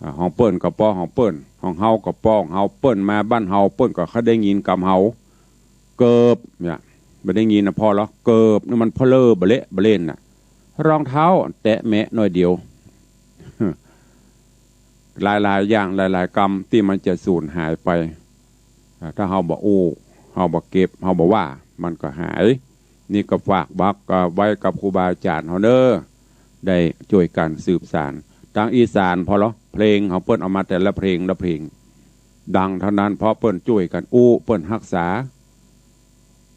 อ่า ของเปิ้นก็ป้อของเปิ้น ของเฮาก็ป้อของเฮา เปิ้นมาบ้านเฮา เปิ้นก็เฮาได้ยินกำเฮา เกิบ เนี่ย บ่ได้ยินนะพ่อหรอ เกิบ นี่มันเผลอบ่เละบ่เล่นน่ะ รองเท้าแตะแมะหน่อยเดียว หลายๆ อย่าง หลายๆ กำตี้มันจะสูญหายไป อ่า ถ้าเฮาบ่อู้ เฮาบ่เก็บ เฮาบ่ว่า มันก็หาย นี่ก็ฝากบัก อ่า ไว้กับครูบาอาจ๋ารย์เฮาเน่อ ได้จ้วยกั๋นสืบสาน ตางอีสานพ่อหรอ เพลงของเปิ้นเอามาแต่ละเพลงละเพลง ดังเต้านั้น เพราะเปิ้นจ้วยกั๋นอู้ เปิ้นฮักษา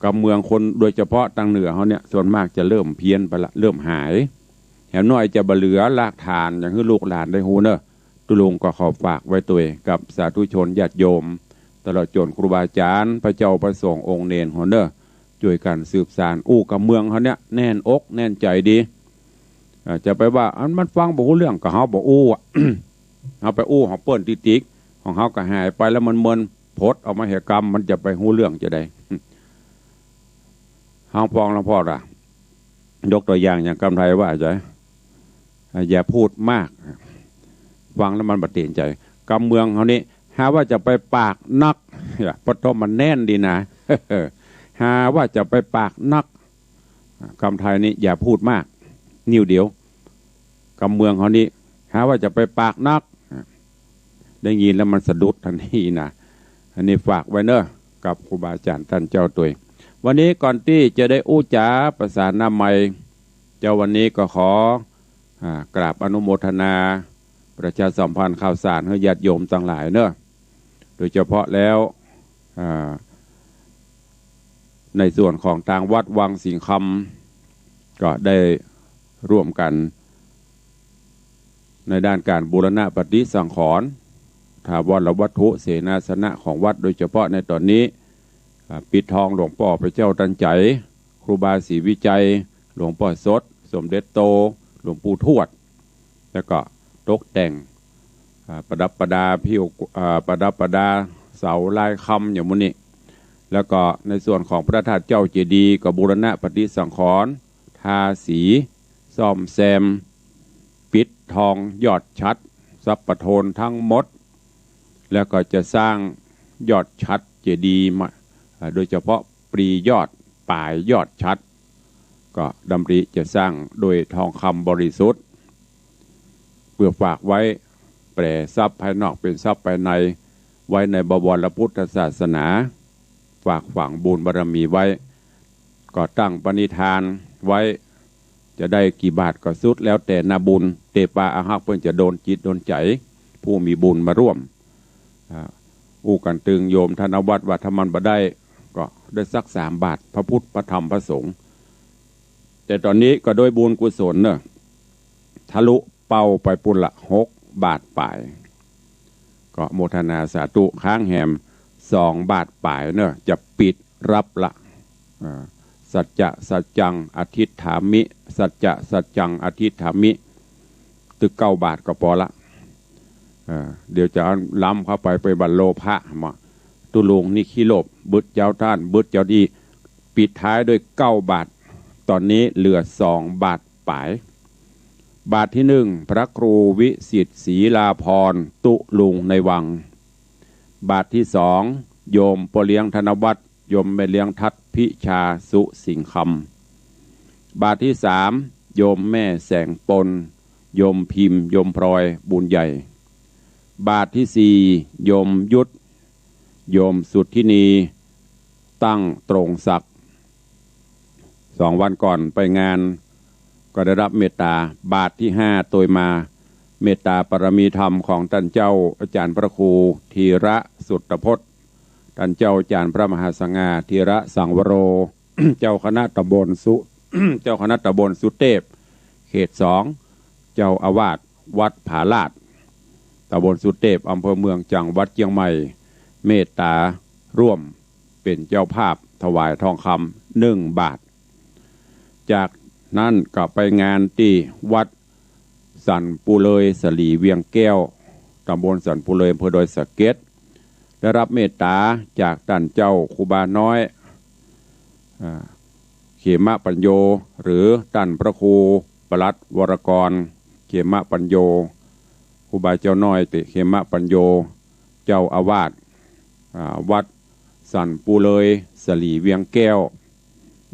กำเมืองคน โดยเฉพาะตางเหนือเฮาเนี่ย ส่วนมากจะเริ่มเพี้ยนไปละ เริ่มหาย แหมน้อยจะบ่เหลือรากฐาน อย่างหื้อลูกหลานได้ฮู้เน่อ ตุ๊ลุงก็ขอฝากไว้ตวยกับสาธุชนญาติโยม ตลอดจ๋นครูบาอาจ๋ารย์ พระเจ้าพระสงฆ์องค์เณรเฮาเน่อ จ้วยกั๋นสืบสาน อู้กำเมืองเฮาเนี่ย แน่นอกแน่นใจ๋ดี อ่า จะไปว่า อันมันฟังบ่ฮู้เรื่อง ก็เฮาบ่อู้อะ เฮาไปอู้ของเปิ้นติ๊กๆ ของเฮาก็หายไปแล้ว มันเมินผดออกมาเหียกำ มันจะไปฮู้เรื่องจะใด เฮาฟังหลวงพ่อล่ะ ยกตั๋วอย่างอย่างกำไทยว่าจะ อ่า อย่าพูดมาก ฟังแล้วมันบ่เต็มใจ๋ กำเมืองเฮานี่ หาว่าจะไปปากนัก เนี่ย ปะโทมันแน่นดีนะ หาว่าจะไปปากนัก กำไทยนี่อย่าพูดมาก นิ้วเดียว กำเมืองเฮานี่ หาว่าจะไปปากนัก ได้ยินแล้วมันสะดุดตันทีนะ อันนี้ฝากไว้เน่อ กับครูบาอาจ๋ารย์ต้านเจ้าตวย วันนี้ก่อนตี้จะได้อู้จ๋าประสานหน้าไมค์ เจ้าวันนี้ก็ขอ อ่า กราบอนุโมทนา ประชาสัมพันธ์ข่าวสารหื้อญาติโยมตังหลายเน่อ โดยเฉพาะแล้ว อ่า ในส่วนของตางวัดวังสิงห์คำ ก็ได้ร่วมกั๋น ในด้านก๋านบูรณะปฏิสังขรณ์ ถาวรวัตถุเสนาสนะของวัด โดยเฉพาะในต๋อนนี้ อ่า ปิดทองหลวงป้อพระเจ้าตันใจ๋ ครูบาศรีวิชัย หลวงป้อสด สมเด็จโต หลวงปู่ทวด แล้วก็ตกแต่ง อ่า ประดับประดาผิว อ่า ประดับประดาเสาลายคำอย่างหมู่นี้ แล้วก็ในส่วนของพระธาตุเจ้าเจดีย์ก็บูรณะปฏิสังขรณ์ ทาสี ซ่อมแซม ปิดทองยอดฉัตร สัปปะโทนทั้งหมด แล้วก็จะสร้างยอดฉัตรเจดีย์มา อ่า โดยเฉพาะปลียอด ป๋ายยอดฉัตร ก็ดำริจะสร้างโดยทองคำบริสุทธิ์ เพื่อฝากไว้ แปลทรัพย์ภายนอกเป๋นทรัพย์ภายใน ไว้ในบวรพุทธศาสนา ฝากฝังบุญบารมีไว้ ก็ตั้งปณิธานไว้ จะได้กี่บาทก็สุดแล้วแต่นาบุญ เตปาอาฮักเปิ้นจะโดนจิตโดนใจ๋ ผู้มีบุญมาร่วม อ่า อู้กั๋นตึงโยมธนวัฒน์ว่าถ้ามันบ่ได้ ก็ได้สักสามบาท พระพุทธ พระธรรม พระสงฆ์ แต่ต๋อนนี้ก็โดยบุญกุศลเน่อ ทะลุเป้าไปปู้นละหกบาทป๋าย ก็โมทนาสาธุ ค้างแหมสองบาทป๋ายเน่อ จะปิดรับละ อ่า สัจจะสัจจังอธิษฐามิ สัจจะสัจจังอธิษฐามิ ตึกเก้าบาทก็ปอละ อ่า เดี๋ยวจะล้ำเข้าไป ไปบัดโลภะมา ตุ๊ลุงนี่ขี้โลภ บึดเจ้าต้าน บึดเจ้าดี ปิดท้ายด้วยเก้าบาท ต๋อนนี้เหลือสองบาทป๋าย บาทที่หนึ่ง พระครูวิสิทธิ์ศรีลาภรณ์ ตุ๊ลุงในวัง บาทที่สอง โยมป้อเลี้ยงธนวัฒน์ โยมแม่เลี้ยงทัดพิชาสุสิงห์คำ บาทที่สาม โยมแม่แสงปน โยมพิมพ์ โยมพลอย บุญใหญ่ บาทที่สี่ โยมยุทธ โยมสุทธินี ตั้งตรงศักดิ์ สองวันก่อนไปงาน ก็ได้รับเมตตา บาทที่ห้าตวยมา เมตตาปารมีธรรมของต้านเจ้าอาจ๋ารย์พระครูธีระสุตตพจน์ ต้านเจ้าอาจ๋ารย์พระมหาสง่าธีระสังวโร เจ้าคณะตำบลสุ เจ้าคณะตำบลสุเตพ เขตสอง เจ้าอาวาสวัดผาลาด ตำบลสุเตพ อำเภอเมือง จังหวัดเจียงใหม่ เมตตาร่วมเป๋นเจ้าภาพถวายทองคำหนึ่งบาท จากนั้นก็ไปงานตี้วัดสันปูเลยสลีเวียงแก้ว ตำบลสันปูเลย อำเภอดอยสะเก็ด ได้ฮับเมตตาจากต้านเจ้าครูบาน้อย อ่า เขมปัญโญ หรือต้านพระครูปลัดวรกร เขมปัญโญ ครูบาเจ้าน้อยเตเขมปัญโญ เจ้าอาวาส อ่า วัดสันปูเลยสลีเวียงแก้ว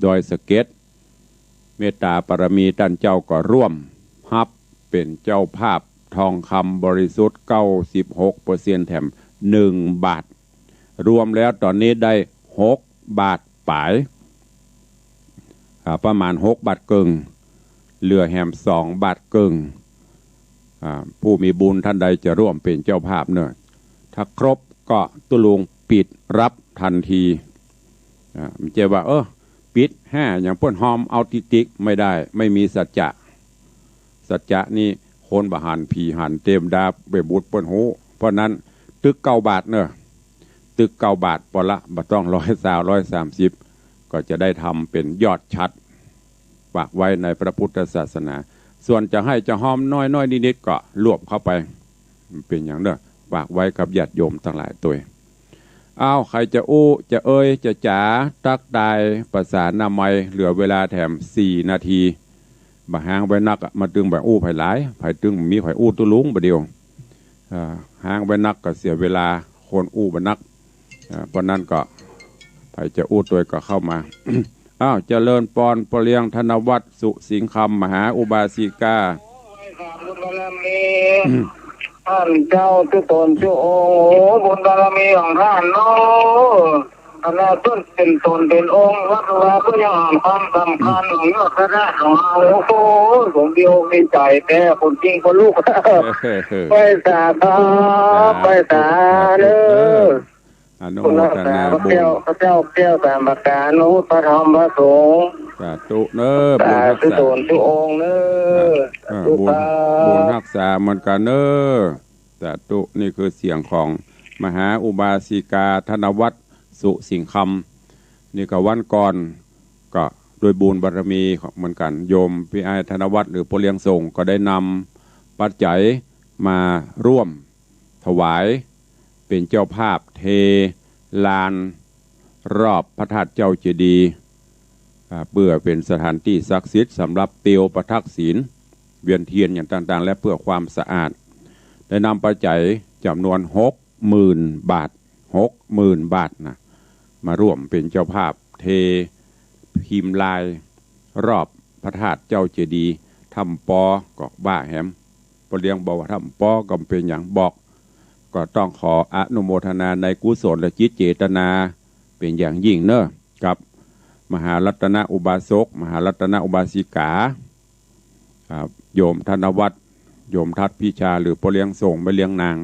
ดอยสะเก็ด เมตตาปารมี ต้านเจ้าก็ร่วมฮับเป๋นเจ้าภาพทองคำบริสุทธิ์ เก้าสิบหกเปอร์เซ็นต์ แถมหนึ่งบาท รวมแล้วต๋อนนี้ได้หกบาทป๋าย อ่า ประมาณหกบาทเกิ่ง เหลือแหมสองบาทเกิ่ง อ่า ผู้มีบุญต้านใดจะร่วมเป๋นเจ้าภาพเนาะ ถ้าครบก็ตุ๊ลุงปิดฮับตันที อ่า บ่ใจ้ว่า เออ ปิดห้าอย่างเปิ้นฮอมเอาติ๊กๆ บ่ได้ บ่มีสัจจะ สัจจะนี่คนบ่หัน ผีหัน เตมดาบเบบุตรเปิ้นฮู้ เพราะนั้นตึกเก้าบาทเนาะ ตึกเก้าบาทปอละ บ่ต้องร้อยซาว ร้อยสามสิบ ก็จะได้ทำเป๋นยอดฉัตร ฝากไว้ในพระพุทธศาสนา ส่วนจะให้จะฮอมน้อยๆ นิดๆ ก็รวบเข้าไป เป๋นอย่างเนาะ ฝากไว้กับญาติโยมตังหลายตวย อ้าว ใผจะอู้ จะเอ่ย จะจ๋า ตั๊กตาย ประสานามัย เหลือเวลาแถมสี่นาที บ่ฮ้างไว้นักอะ มาตึงบ่อู้ไผหลาย ไผตึงมีไผอู้ตุ๊ลุงบ่าเดี่ยว อ่า ฮ้างไว้นักก็เสียเวลา คนอู้บ่นัก อ่า เพราะนั้นก็ ใผจะอู้ตวยก็เข้ามา อ้าว เจริญปอน ป้อเลี้ยงธนวัฒน์ สุสิงห์คำ มหาอุบาสิกา บุญบารมี ต้านเจ้ากู้ต๋นกู้องค์ โอ้ บุญบารมีของต้านเนาะ ขนาดเปิ้นเป๋นต๋นเป๋นองค์ วัดวาก็ยังหันความสำคัญของยอดคณะของเฮา โอ้โห สมดีอกดีใจ๋แต๊ คนจริงคนลูก ไปสาครับ ไปสาเด้อ อนุโมทนาบุญ พระเจ้า พระเจ้าแก้วสามประการ พระพุทธ พระธรรม พระสงฆ์ สาธุเน้อ บุญฮักษา กู้ต๋นกู้องค์เน้อ เออ สาธุ บุญ ครับ บุญฮักษาเหมือนกั๋นเน้อ สาธุ นี่คือเสียงของมหาอุบาสิกาธนวัฒน์ สุสิงห์คำ นี่ก็วันก่อนก็ด้วยบุญบารมีของเหมือนกั๋น โยมปี้อ้ายธนวัฒน์ หรือป้อเลี้ยงส่ง ก็ได้นำปัจจัยมาร่วมถวาย เป๋นเจ้าภาพเทลานรอบพระธาตุเจ้าเจดีย์ อ่า เปื้อเป๋นสถานตี้ศักดิ์สิทธิ์สำหรับเตียวประทักษิณ เวียนเตียนอย่างต่างๆ และเปื้อความสะอาด ได้นำปัจจัยจ๋ำนวนหกหมื่นบาท หกหมื่นบาทนะ มาร่วมเป๋นเจ้าภาพเทพิมพ์ลายรอบพระธาตุเจ้าเจดีย์ ถ้ำปอก็ว่าแหม ป้อเลี้ยงบอกว่าถ้ำปอก็บ่เป๋นหยังบอก ก็ต้องขออนุโมทนาในกุศลจิตเจตนาเป๋นอย่างยิ่งเน้อ กับมหารัตนอุบาสก มหารัตนอุบาสิกา ครับ โยมธนวัฒน์ โยมทัศน์พิชา หรือป้อเลี้ยงส่ง แม่เลี้ยงนาง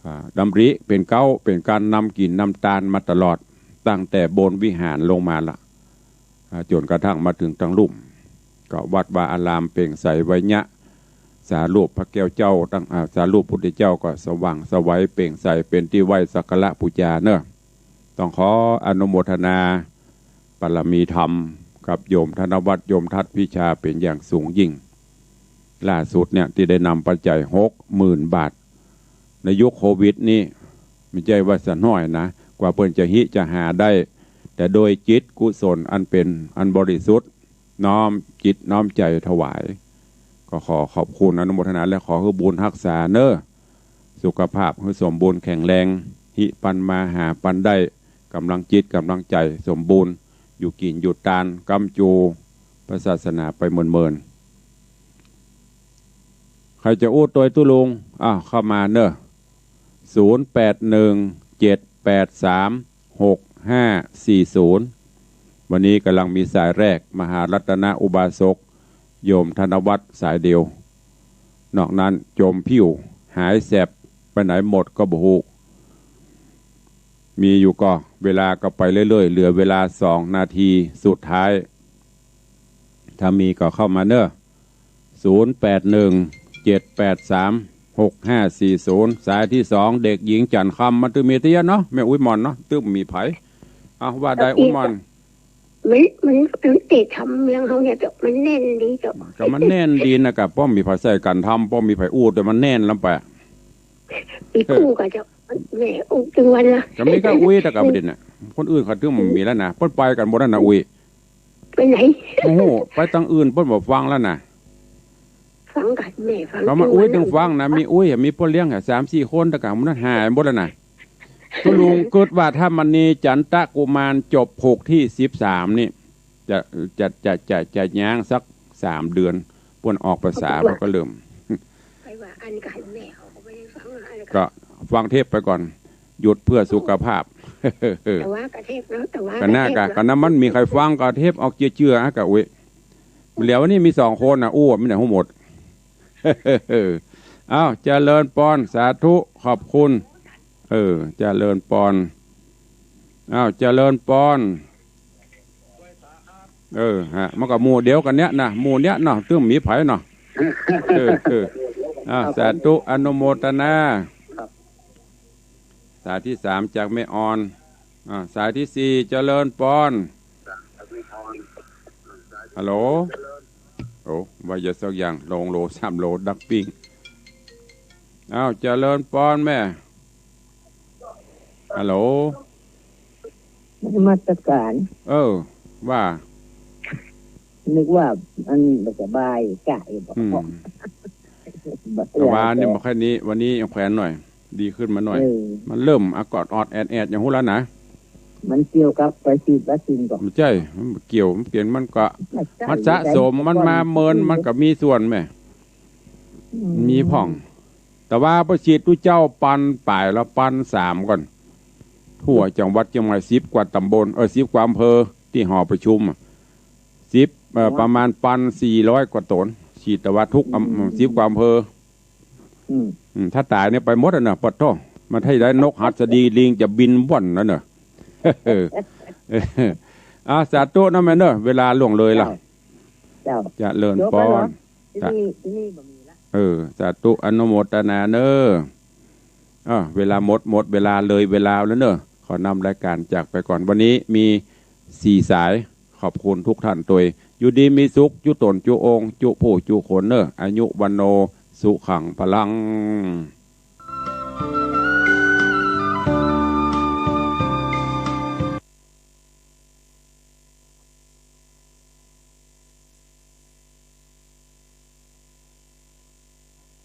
อ่า ดำริเป๋นเก๊า เป๋นก๋านนำกิ๋นนำตานมาตลอด ตั้งแต่บนวิหารลงมาละ อ่า จ๋นกระทั่งมาเถิงตังลุ่ม ก็วัดวาอารามเปล่งใสไวญะ สารูปพระแก้วเจ้าตัง อ่า สารูปพุทธเจ้าก็สว่างไสวเปล่งใส เป๋นตี้ไหว้สักการะปู๋จาเน้อ ต้องขออนุโมทนาบารมีธรรมกับโยมธนวัฒน์ โยมทัศน์พิชาเป๋นอย่างสูงยิ่ง ล่าสุดเนี่ยตี้ได้นำปัจจัยหกหมื่นบาท ในยุคโควิดนี่บ่ใจ้ว่าสะน้อยนะ กว่าเปิ้นจะฮิจะหาได้ แต่โดยจิตกุศลอันเป๋นอันบริสุทธิ์ น้อมจิตน้อมใจ๋ถวาย ก็ขอขอบคุณอนุโมทนา และขอหื้อบุญฮักษาเน้อ สุขภาพหื้อสมบูรณ์แข็งแรง ฮิปันมาหาปันได้ ก๋ำลังจิตก๋ำลังใจ๋สมบูรณ์ อยู่กิ๋นอยู่ตาน ก๊ำจูพระศาสนาไปเมินๆ ใผจะอู้ตวยตุ๊ลุง อ้าว เข้ามาเน้อ ศูนย์แปดหนึ่ง เจ็ดแปดสาม หกห้าสี่ศูนย์ วันนี้ก๋ำลังมีสายแรก มหารัตนอุบาสก โยมธนวัฒน์สายเดียว นอกนั้นจมผิว หายแสบไปไหนหมดก็บ่ฮู้ มีอยู่ก่อ เวลาก็ไปเรื่อยๆ เหลือเวลาสองนาทีสุดท้าย ถ้ามีก็เข้ามาเน่อ ศูนย์แปดหนึ่ง เจ็ดแปดสาม หกห้าสี่ศูนย์ สายที่สอง เด็กหญิงจันทร์คำ มันตึงมีเตี้ยเนาะ แม่อุ๊ยหม่อนเนาะ ตึงมีใผ เอาว่าได้อุ๊ยหม่อน มัน มัน มันเตะทำเมืองเฮาเนี่ยเจ้า มันแน่นดีเจ้า ก็มันแน่นดีนะ ก็ป้อมมีใผใส่กั๋นทำ ป้อมมีใผอู้ แต่มันแน่นลำไป อีกอู้กะเจ้า แม่อุ๊ยตึงวันละ ก็มีก็อุ๊ยแต่กะบ่ดีน่ะ คนอื่นเขาตึงมีแล้วนะ เปิ้นไปกั๋นหมดแล้วนะอุ๊ย ไปไหน โอ้โห ไปตังอื่นเปิ้นบ่ฟังแล้วนะ ฟังกั๋นแม่ฟัง ก็มาอุ๊ยตึงฟังนะ มีอุ๊ย มีป้อเลี้ยงอะ สามสี่คน แต่กะมันหายหมดแล้วนะ ตุ๊ลุงกึ๊ดว่าถ้ามณีจันตะกุมารจบผูกตี้สิบสามนี่ จะ จะ จะ จะ จะย้างสักสามเดือน เปิ้นออกพรรษา เปิ้นก็เริ่ม ไปว่าอันกั๋นแม่เขาก็ไม่ได้ฟังอะไร ก็ฟังเทปไปก่อน หยุดเพื่อสุขภาพ แต่ว่ากะเทปเนาะ แต่ว่า ก็น่ากะ กะเทปเนาะ ก็น่ามันมีใผฟังกะเทปออกเจื้อๆ อะกะอุ๊ย เหลือวันนี้มีสองคนนะ อู้ มีแต่ฮู้หมด อ้าว เจริญปอน สาธุ ขอบคุณ เออ เจริญปอน อ้าว เจริญปอน เออ ฮะ มันก็หมู่เดียวกั๋นเนี่ยนะ หมู่เนี่ยเนาะ ตึงมีใผเนาะ เออ เออ อ้าว สาธุ อนุโมทนา ครับ สายที่สามจากแม่ออน อ่า สายที่สี่ เจริญปอน ฮัลโหล โอ้ ว่าอย่าสักอย่าง สองโหล สามโหล ดังปิ้ง อ้าว เจริญปอนแม่ ฮัลโหล นมัสการ เออ ว่า นึกว่าอันบ่สบายกะ อืม บ่ แต่ว่านี่บ่ค่อยนี้ วันนี้ยังแขวนหน่อย ดีขึ้นมาหน่อย เออ มันเริ่มอากาศออดแอดแอดอย่างฮู้แล้วนะ มันเกี่ยวกับไปฉีดวัคซีนก่อน บ่ใจ้ มันบ่เกี่ยว มันเปลี่ยน มันก็ บ่ใจ้ มันสะสม บ่ใจ้ มันมาเมิน บ่ใจ้ มันก็มีส่วนแม่ อืม มีพ่อง แต่ว่าไปฉีดตุ๊เจ้าปันป๋ายละปันสามก่อน ทั่วจังหวัดเจียงใหม่ สิบกว่าต๋ำบล เออ สิบกว่าอำเภอ ตี้หอประชุมอะ สิบ เอ่อ ประมาณปันสี่ร้อยกว่าต๋น ฉีดแต่ว่าทุกอำ อืม สิบกว่าอำเภอ อืม อืม ถ้าต๋ายเนี่ยไปหมดอะเนาะ ปะโธ่ มันให้ได้นกหัสดี ลิงจะบินว่อนแล้วเนาะ เออ อ่า สาธุนะแม่เนาะ เวลาล่วงเลยละ เจ้า เจ้า เจริญปอน จบแล้วเหรอ ที่นี่ ที่นี่บ่มีละ เออ สาธุ อนุโมทนาเนาะ อ่า เวลาหมด หมดเวลา เลยเวลาแล้วเนาะ ขอนำรายการจากไปก่อน วันนี้มีสี่สาย ขอบคุณทุกท่านตวย อยู่ดีมีสุข จุ๊ต๋นจุ๊องค์ จุ๊ผู้จุ๊คนเนาะ อายุวัณโณ สุขัง พลัง